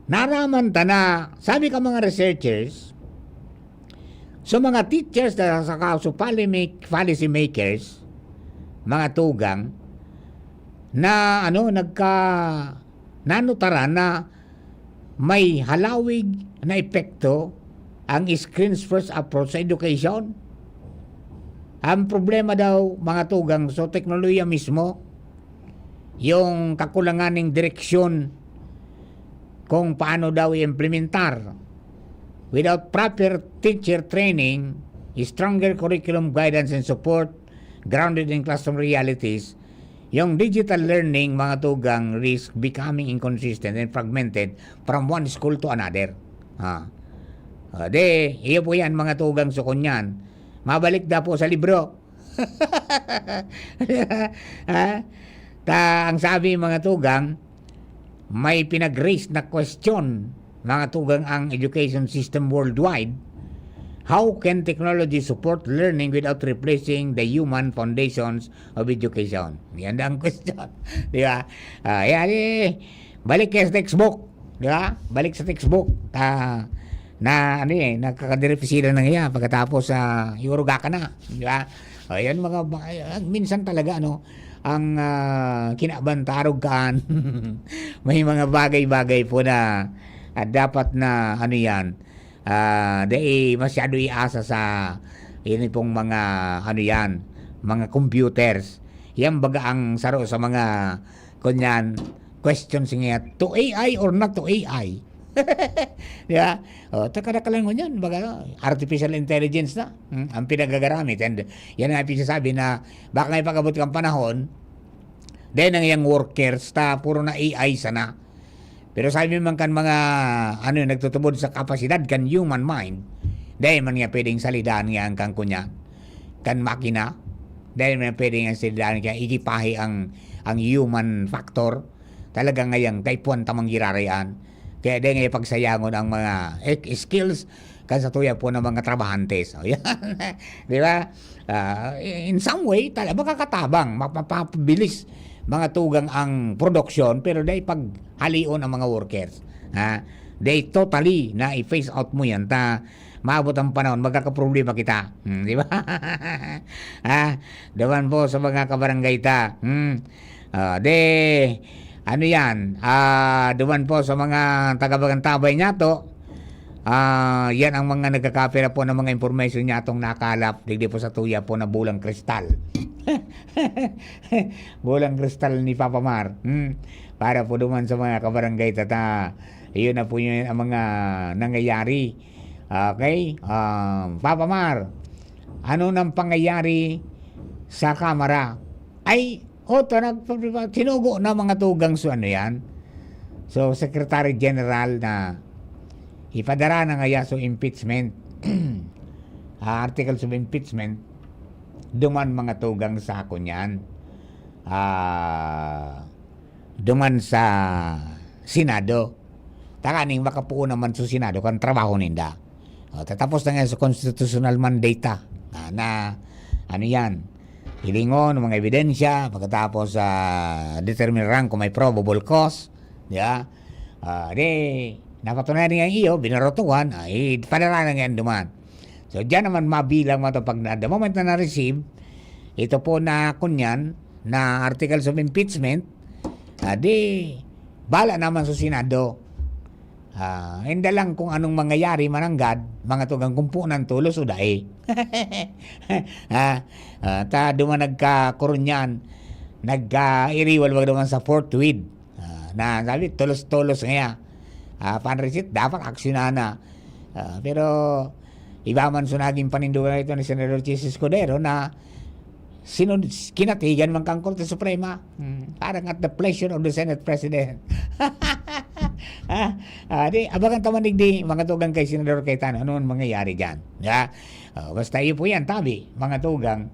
naraman ta na, sabi ka, mga researchers, so, mga teachers na saka so poli-, policy makers, mga tugang, na, ano, nagka-, nanutaran na may halawig na epekto ang screens first approach sa education. Ang problema daw, mga tugang, so teknolohiya mismo, yung kakulangan ng direksyon kung paano daw i-implementar. Without proper teacher training, stronger curriculum guidance and support grounded in classroom realities, yung digital learning, mga tugang, risk becoming inconsistent and fragmented from one school to another. Ah. Ah, de, iyo po yan, mga tugang, sukon yan. Mabalik daw po sa libro. Ha? Ta, ang sabi, mga tugang, may pinag-raise na question, mga tugang, ang education system worldwide. How can technology support learning without replacing the human foundations of education? Yan ang question. Di ba? Ah, yan eh. Balik kayo sa textbook. Di ba? Balik sa textbook. Ah, na, ano eh, nagkakadiripisilan na nga yan. Pagkatapos, ah, iuruga ka na. Di ba? O, yan, mga, mga, minsan talaga, ano, ang, ah, kinabantarog kaan. May mga bagay-bagay po na, ah, dapat na, ano yan, ah, dai masyado iasa sa, ini pong mga, ano yan, mga computers. Yan baga ang saro sa mga, kunyan, questions nga, to A I or not to A I? Di ba? O, taka na ka lang ngunyan, baga, artificial intelligence na, hmm, ang pinagagaramit. And yan nga ang pinagsasabi na baka may pag-abot kang panahon, dahil nang iyang workers, ta, puro na A I sana. Pero sabi man kan mga, ano, nagtutubod sa kapasidad kan human mind, dahil man niya pwedeng salidaan niya ang kangkunyan, kan makina, dahil man pwedeng ang salidaan kaya igipahi ang, ang human factor. Talaga ngayang kaipuhan tamang girarayan. Kaya dahil ngayon pagsayangon ang mga ek-, skills kan sa tuya po ng mga trabahantes. O, yan. Di ba? Ah, in some way, talaga makakatabang, mapapabilis mga tugang ang produksyon, pero dahil pag halion ang mga workers. Ha? They totally na i-phase out mo yan. Ta, maabot ang panahon, magkakaproblema kita. Hmm, di ba? Ha? Dawan po sa mga kabarangay ta. Hmm. Ah, de, ano yan? Ah, duman po sa mga taga-Bagantabay niya to. Ah, yan ang mga nagkakapira po ng mga information niya atong nakalap. Digdi po sa tuya po na bulang kristal. Bulang kristal ni Papa Mar. Hmm. Para po duman sa mga kabarangay tata. Iyon na po yun ang mga nangyayari. Okay? Ah, Papa Mar, ano nang pangyayari sa Kamara? Ay, oto, nag-, sinugo na mga tugang so ano yan. So, Secretary General na ipadara na ngaya so impeachment. Ah, articles of impeachment, duman mga tugang sa kunyan. Ah, duman sa Senado. Tanganing makapuo naman sa Senado kan trabaho ninda. O, tatapos na ngayon sa constitutional mandate ta. Ah, na, ano yan, hilingon, mga ebidensya, pagkatapos, ah, determinaran kung may probable cause, di ba? Ah, di, napatunayan niya iyo, binarotuhan, ay, padala na ngayon duman. So, diyan naman mabilang mo ito pag na, the moment na na-receive, ito po na kunyan, na articles of impeachment, ah, di, bala naman sa Senado. Ah, inda lang kung anong mangyayari mananggad, mga tugang kung punan tolos o dai. Ah, ah, ta duman nagkakurunyan, nagkairiwal wag naman sa forthwith. Ah, na sabi, tolos-tolos ngaya. Ah, panrisit, dapat aksyonan na. Ah, pero iba man so naging panindugan ito ni Senador Chiz Escudero na sinun-, kinatigan man kang Korte Suprema. Hmm, parang at the pleasure of the Senate President. Ah, ah, di, abangan ta man digdi, mga tugang kay Senador Cayetano, ano ang mangyayari dyan? Di ba? Ah, basta iyo po yan, tabi, mga tugang.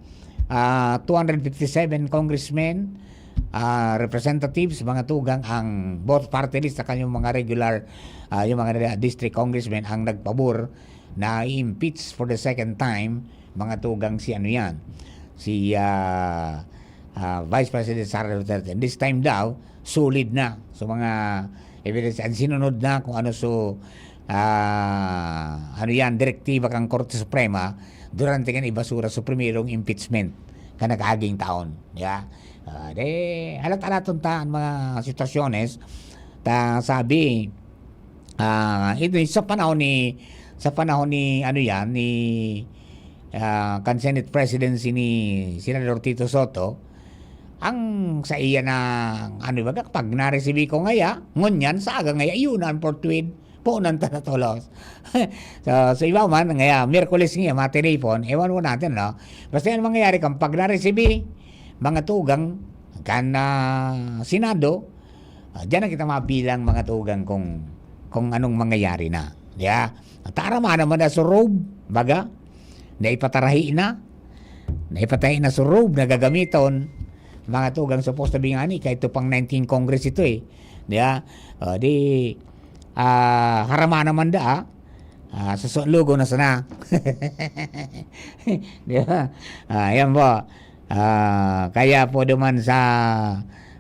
Ah, two hundred fifty-seven congressmen, ah, representatives, mga tugang, ang both party list sa kanyang mga regular, ah, yung mga district congressmen ang nagpabor na i-impeach for the second time, mga tugang, si ano yan, si, ah, ah, Vice President Sara Duterte. And this time daw, solid na. So, mga evidence, ang sinunod na kung ano so, ah, ano yan, direktiba kang Korte Suprema durante kan ibasura sa primerong impeachment ka nag-aging taon. Yeah? Ah, de, halat-halaton ta ang mga sitwasyones. Ta, sabi, ah, ito, sa panahon ni, sa panahon ni, ano yan, ni, ah, kan Senate Presidency ni Senador Tito Soto, ang sa iya na, ano ba, pag naresibi ko ngaya, ngunyan, sa aga ngaya, yun na ang forthwith, punan ta na tolos. So, sa iba man, ngaya, Miyerkules ngaya, matiripon, ewan mo natin, no? Basta yan mangyayari kang pag naresibi, mga tugang, kan, ah, Senado, ah, diyan na kita mabilang, mga tugang, kung, kung anong mangyayari na. Di ba? At tara man naman na sa robe, baga, naipatarahi na, naipatarahi na sa robe na gagamiton, mga tugang, supposed to be nga ni, kahit ito pang nineteen Congress ito eh. Di ba? O, di, ah, harama naman da, ah. Ah, sa so-, lugo na sana. Di ba? Ah, yan po. Ah, kaya po duman sa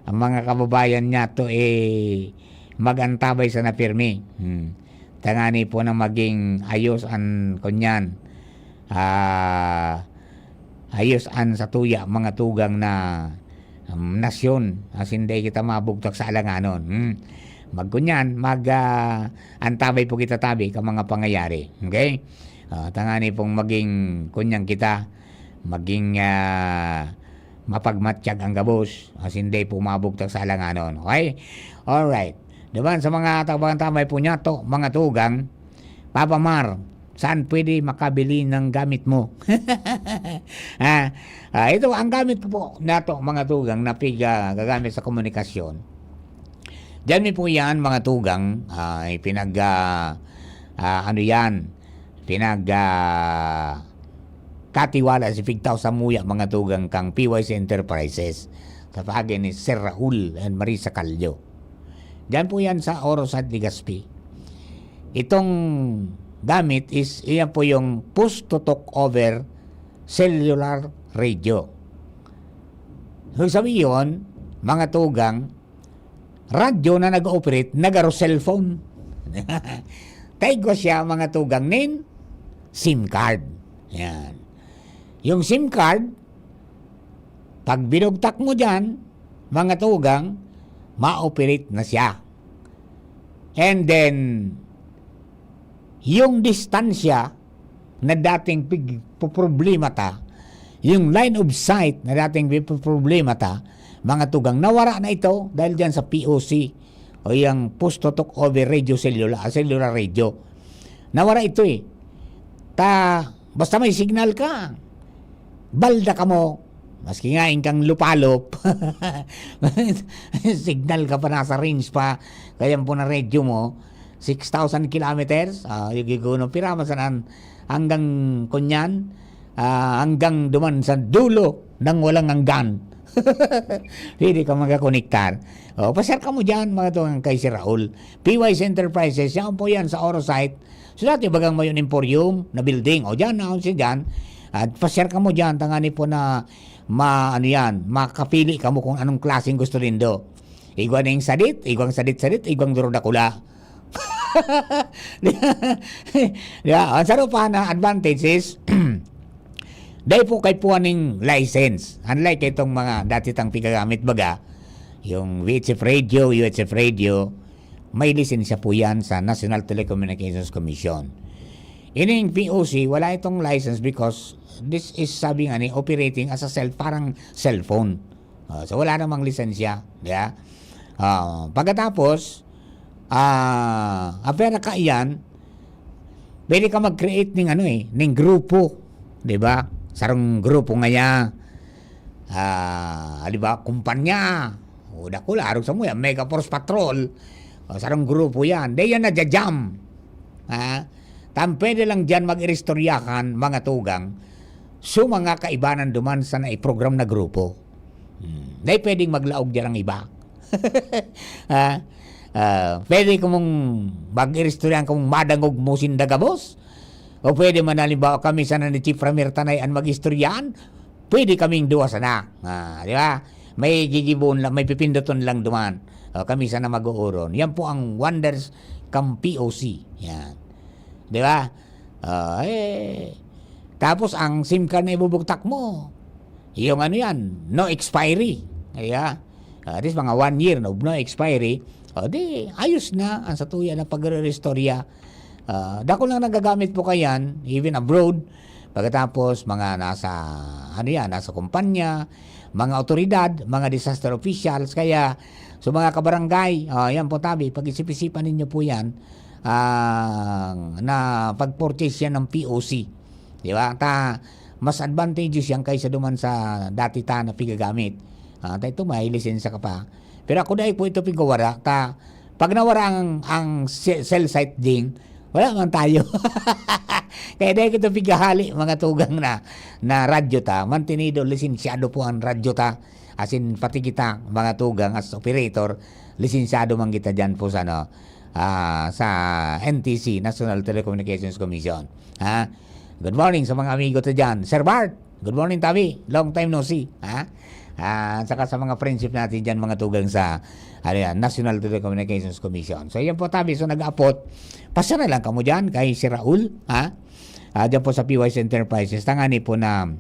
mga kababayan niya to, eh, mag-antabay sana pirmi. Hmm. Tangani po na maging ayos an kunyan. Ah, ayos an satuya, mga tugang na, um, nasyon. Asin dai kita mabugtak sa alanganon. Hmm. Magkunyan, mag, ah, antabay po kita tabi ka mga pangyayari. Okay? Ah, tangani pong maging kunyan kita, maging, ah, mapagmatyag ang gabos, asin dai po mabugtak sa alanganon. Okay? Alright. Duman sa mga tagbang tamay po niya to, mga tugang, Papa Mar, saan pwede makabili ng gamit mo? Ah, ah, ito, ang gamit ko po na to, mga tugang, na pig, ah, gagamit sa komunikasyon. Diyan mi po yan, mga tugang, ah, ipinag, ah, ah, ano yan, pinag, ah, katiwala si Pigtaw sa Muya, mga tugang, kang P Y C Enterprises sa paagi ni Sir Raul and Marisa Callo. Diyan po yan sa Oro Side, Legazpi. Itong gamit is, iyan po yung push to talk over cellular radio. Ibig sabihin, mga tugang, radyo na nag-ooperate, nagaro cellphone. Taigwa siya, mga tugang, nin SIM card. Yan. Yung SIM card, pag binugtak mo dyan, mga tugang, ma-operate na siya. And then, yung distansya na dating pig-, problema ta, yung line of sight na dating problema ta, mga tugang, nawara na ito dahil dyan sa P O C o yung push to talk over radio cellular, cellular radio. Nawara ito eh. Ta, basta may signal ka, balda ka mo, maski nga ingkang lupalop, signal ka pa, nasa range pa, kaya po na radio mo, six thousand kilometers, ah, yung giguno, pira man sanan, hanggang kunyan, ah, hanggang duman sa dulo ng walang hanggan. Pwede ka magakonektar. O, pasyar ka mo dyan, mga tugang, kay si Raul. P Y C Enterprises, yan po yan sa Oro Site. So, dati bagang may Emporium na building. O, dyan, naon siya dyan. At pasyar ka mo dyan, tangani po na ma-, ano yan, makapili ka mo kung anong klaseng gusto nindo. Igwa ning sadit, igwang sadit-sadit, igwang duro dakula. Di ba? Ang saro pa na advantage is, dai po kaipuhan ning license. Unlike itong mga dati tang pigagamit baga, yung V H F radio, U H F radio, may lisensya po yan sa National Telecommunications Commission. Ining P O C, wala itong license because this is, sabi nga ni, operating as a cell, parang cellphone. Ah, so, wala namang lisensya, di ba? Ah, pagkatapos, ah, ang pera ka iyan, pwede ka mag-create ning ano eh, ning grupo, di ba? Sarong grupo ngaya, ah, di ba, kumpanya, o dakula, arog sa muya, Mega Force Patrol, o sarong grupo yan. Di yan nadya-jam. Ha? Tan pwede lang dyan mag-iristoryahan, mga tugang, so mga kaibanan duman sa naiprogram na grupo. Hmm. Dai pwedeng maglaog diyan ang iba. Ha? Ah, pwede kamong mag-iristoryahan kamong madangog mo sinda gabos? O pwede man, halimbawa, kami sana ni Chief Ramir Tanay an mag-istoryahan? Pwede kaming duwa sana. Ah, di ba? May gigibohon lang, may pipinduton lang duman. O, kami sana mag-ooron. Yan po ang wonders kan P O C. Yan. Di ba? Ah, eh, tapos ang SIM card na ibubugtak mo, yung ano yan, no expiry. Kaya, ah, at least mga one year, no, no expiry. O di, ayos na ang satuya na pagre-restorya. Ah, dako lang nagagamit po kayan, even abroad. Pagkatapos, mga nasa, ano yan, nasa kumpanya, mga otoridad, mga disaster officials. Kaya, so mga kabarangay, ah, yan po tabi, pag-isip-isipan ninyo po yan, ah, na pag-purchase yan ng P O C. Di ba? Ta, mas advantageous yan kaysa duman sa dati ta na pigagamit. Ah, ta ito, may lisensya ka pa. Pero ako dahil po ito pigawara, ta, pag nawara ang, ang se-, cell site ding, wala man tayo. Kaya dahil ito pigahali, mga tugang na, na radyo ta, mantenido, lisensyado po ang radyo ta. As in, pati kita, mga tugang, as operator, lisensyado man kita dyan po sa, ano, ah, sa N T C, National Telecommunications Commission. Ha? Good morning sa mga amigo ta dyan. Sir Bart, good morning, Tabi. Long time no see. Ha? Ah, at saka sa mga friendship natin dyan, mga tugang sa, ano yan, National Telecommunications Commission. So, yan po, Tabi. So, nag-aapot. Pasya na lang kamo dyan kay si Raul, ha? Ah, dyan po sa P Y C Enterprises. Tangani po na,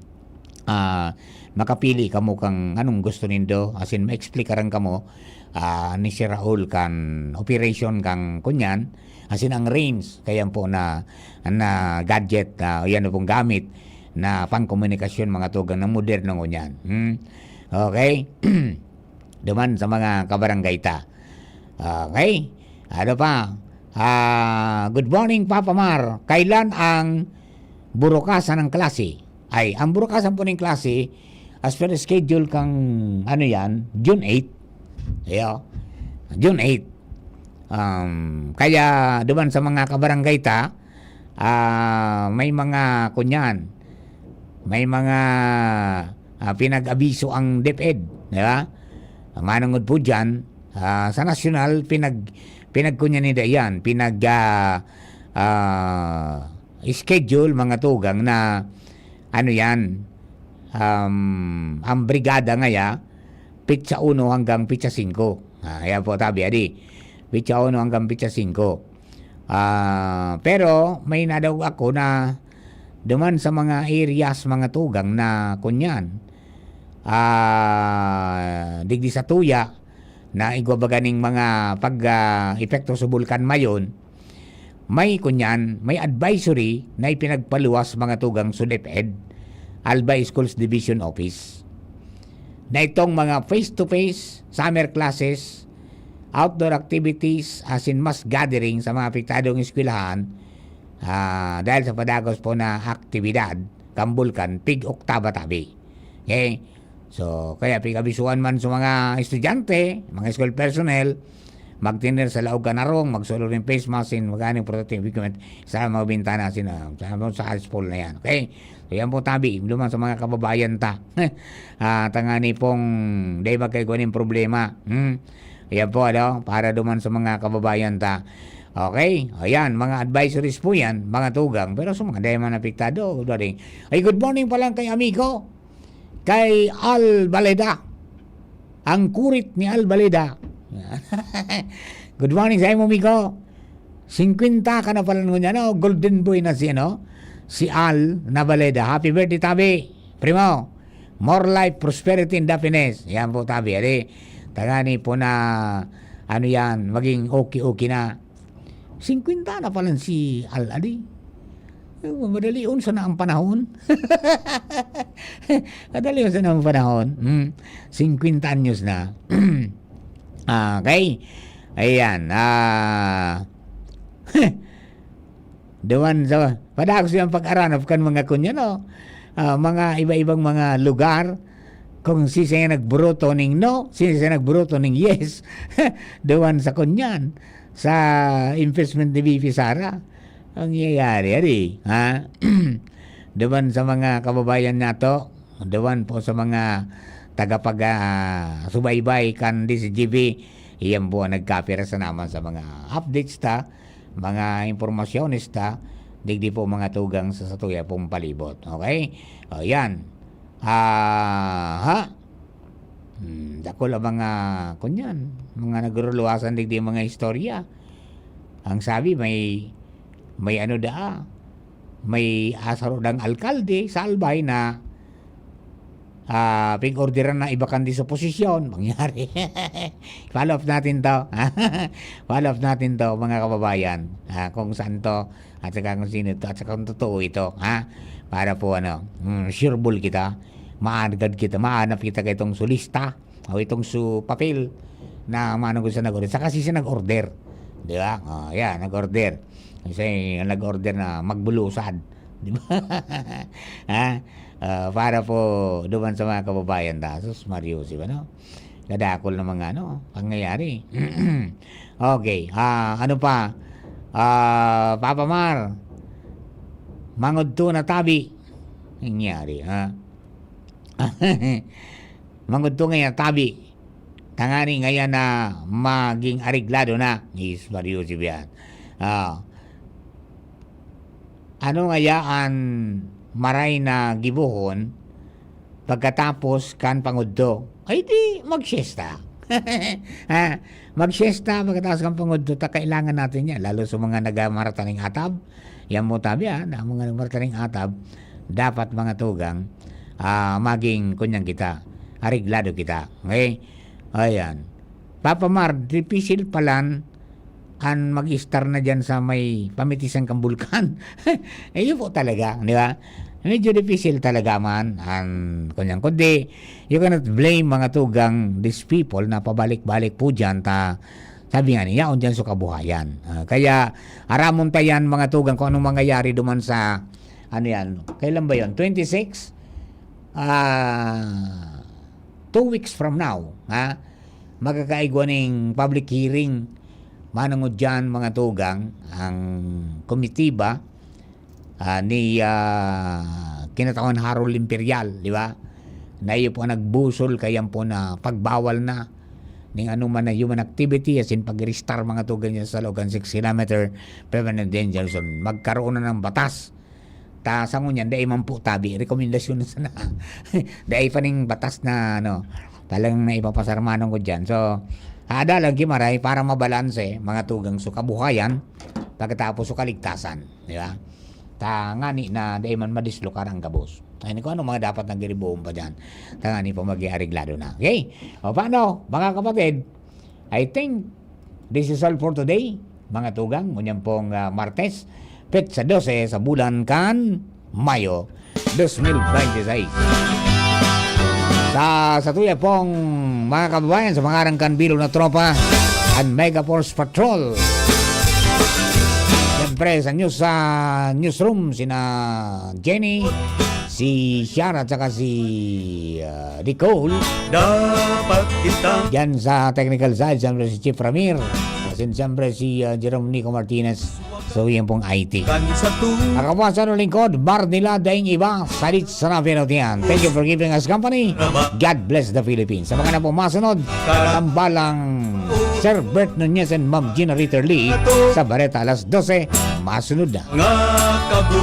ah, makapili kamo kang anong gusto nindo. As in, ma-explikaran kamo, ah, ni si Raul kan operation kang kunyan. As in, ang range, kayan po na, na gadget, ah, yan pong gamit na pangkomunikasyon, mga tugang na moderno ngunyan. Hmm? Okay? Duman sa mga kabarangay ta. Okay? Ano pa? Ah, good morning, Papa Mar. Kailan ang burukasan ng klase? Ay, ang burukasan po ng klase, as per schedule kang, ano yan, June eight. Ayo, June eight. Um, kaya duman sa mga kabarangay ta, ah, may mga kunyan, may mga, ah, pinag-abiso ang DepEd, di ba? Manungod po dyan, ah, sa nasyonal, pinag-, pinagkunyan nila yan, pinag, ah, ah, schedule, mga tugang, na ano yan, um, ang brigada ngaya, petsa uno hanggang petsa singko. Ah, yan po, tabi, adi. Petsa uno hanggang petsa singko. Ah, pero may nadawg ako na duman sa mga areas, mga tugang na kunyan, ah, digdi sa tuya, na igwa baga ning mga pag, ah, epekto sa Bulkan Mayon, may kunyan, may advisory na ipinagpaluwas, mga tugang, sa DepEd, Albay Schools Division Office, na itong mga face-to-face, summer classes, outdoor activities, asin mass gathering sa mga apektadong eskwelahan, ah, dahil sa padagos po na aktibidad kan bulkan, pig-oktaba tabi. Okay? So, kaya pig-abisuan man sa mga estudyante, mga school personnel, magtener sa laog kan harong, magsuot nin face mask, asin magani protective equipment sa mga bintana, asin, ah, sa, sa high school na yan. Okay? So, yan po tabi, duman sa mga kababayan ta. Ah, tangani pong dai magkaigwa nin problema. Hmm? Yan po, ano, para duman sa mga kababayan ta. Okay? Ayan, mga advisories po yan, mga tugang. Pero sa mga dai man apektado, good morning. Ay, good morning pa lang kay amigo, kay Al Baleda. Ang kurit ni Al Baleda. Good morning sa imo, amigo. Singkwenta ka na pala ngunyan, no? Golden boy na si, ano, si Al Nabaleda. Happy birthday, tabi. Primo, more life, prosperity, and happiness. Yan po, tabi. Adi, tangani po na, ano yan, maging okay-okay na. Singkwenta na pala si Al, adi. Eh, madalion sana ang panahon. Madalion sana ang panahon. Hmm. Singkwenta anyos na. Ah, okay. Ayan. Ah, duman sa padagos yang pag-aranap kan mga kunya, no? Ah, mga iba-ibang mga lugar, kung si siya nagburoto ning no, si siya nagburoto ning yes. Duman sa kunyan, sa impeachment ni V P Sara. Ang nangyayari, ari, ha? Duman sa mga kababayan nato, duman po sa mga tagapag, ah, subaybay kan D Z G B, iyan po ang nagkapira sa naman sa mga updates ta, mga impormasyones ta, digdi po mga tugang sa satuya pong palibot. Okay? O, yan. Ah, ha? Hmm, dakul ang mga, kunyan, mga nagruluwasan digdi mga istorya. Ang sabi, may, may ano daa, may asaro dang alkalde sa Albay na, ah, pig-orderan na ibakan di sa posisyon. Mangyari. Follow up natin to. Follow up natin to, mga kababayan. Ah, kung saan to, at saka kung sino to, at saka kung totoo ito, ha? Para po, ano, mm, sure ball kita, maanggad kita, maanap kita kay itong sulista, o itong su papel na manungod sa nag-order. Saka si siya nag-order. Di ba? Oh, yan, nag-order. Kasi ang nag-order na magbulusad. Di ba? Ha? Ah, para po duman sa mga kababayan ta. Sus, Mario, si ano? Kadakol na mga ano, pangyayari. Okay, ah, ano pa? Ah, Papa Mar, mangudto na tabi. Nangyari, ha? Mangudto ngayon tabi. Tangani ngayon na maging areglado na. Is Mario Sibian. Ah. Ano ngaya an maray na gibohon pagkatapos kan pangudto? Ay di, magsiesta. Ha? Magsiesta pagkatapos kan pangudto, ta kailangan natin yan, lalo sa mga nagmarata ning atab. Yan mo tabi, ah, na mga nagmarata ning atab, dapat mga tugang, ah, maging kunyan kita, areglado kita. Okay? Ayan. Papa Mar, dipisil palan an mag-estar na diyan sa may pamitisan kan bulkan. Eh, yun po talaga, di ba? Medyo dipisil talaga man an kunyan. Kundi, you cannot blame mga tugang, these people na pabalik-balik po diyan ta, Sabi nga niya, "Yaon diyan sa kabuhayan." Ah, kaya aramon ta yan, mga tugang, kung anong mangyayari duman sa, ano yan, kailan ba yon? Twenty-six? Ah, two weeks from now, ha? Magkakaigwa ning public hearing. Manungod diyan, mga tugang, ang komitiba, ah, ni, ah, Kinatawan Harold Imperial, di ba? Na iyo po ang nagbusol kayan po na pagbawal na ning anoman na human activity, as in pag-restart, mga tugang, niya sa loob kan six kilometer permanent danger zone. Magkaroon na ng batas. Ta sa ngunyan, dai man po tabi, rekomendasyon na sana. Dai pa ning batas na, ano, talagang naipapasar manong ko dyan. So, ada lang gimaray para mabalanse, mga tugang, so kabuhayan, pagkatapos so kaligtasan, di ba? Ta ngani na dai man madislokar ang gabos. Ay, ni kung ano mga dapat nagiribohon pa dyan. Ta ngani pa mag-areglado na. Okay? O paano, mga kapatid? I think this is all for today, mga tugang. Ngunyan pong, ah, Martes, petsa dose sa bulan kan Mayo, dos mil bente seis. Sa, sa tuya pong mga kababayan, sa mga arangkan bilog na tropa, ang Mega Force Patrol. Siyempre, sa news, sa newsroom, sina Jenny, si Shara, at saka si, ah, Nicole. Dapat kitang Diyan sa technical side, siyempre si Chief Ramir. As in, siyempre si, ah, Jerome Nico Martinez. So, yan pong I T. Kan sa tu- Ang kapuasan ng lingkod, bar nila, daing iba, salit sa napinot yan. Thank you for giving us company. God bless the Philippines. Sa mga na po masunod, tambalang Sir Bert Nunez and Ma'am Gina Ritter Lee sa Bareta alas dose, masunod na. Nga kabu-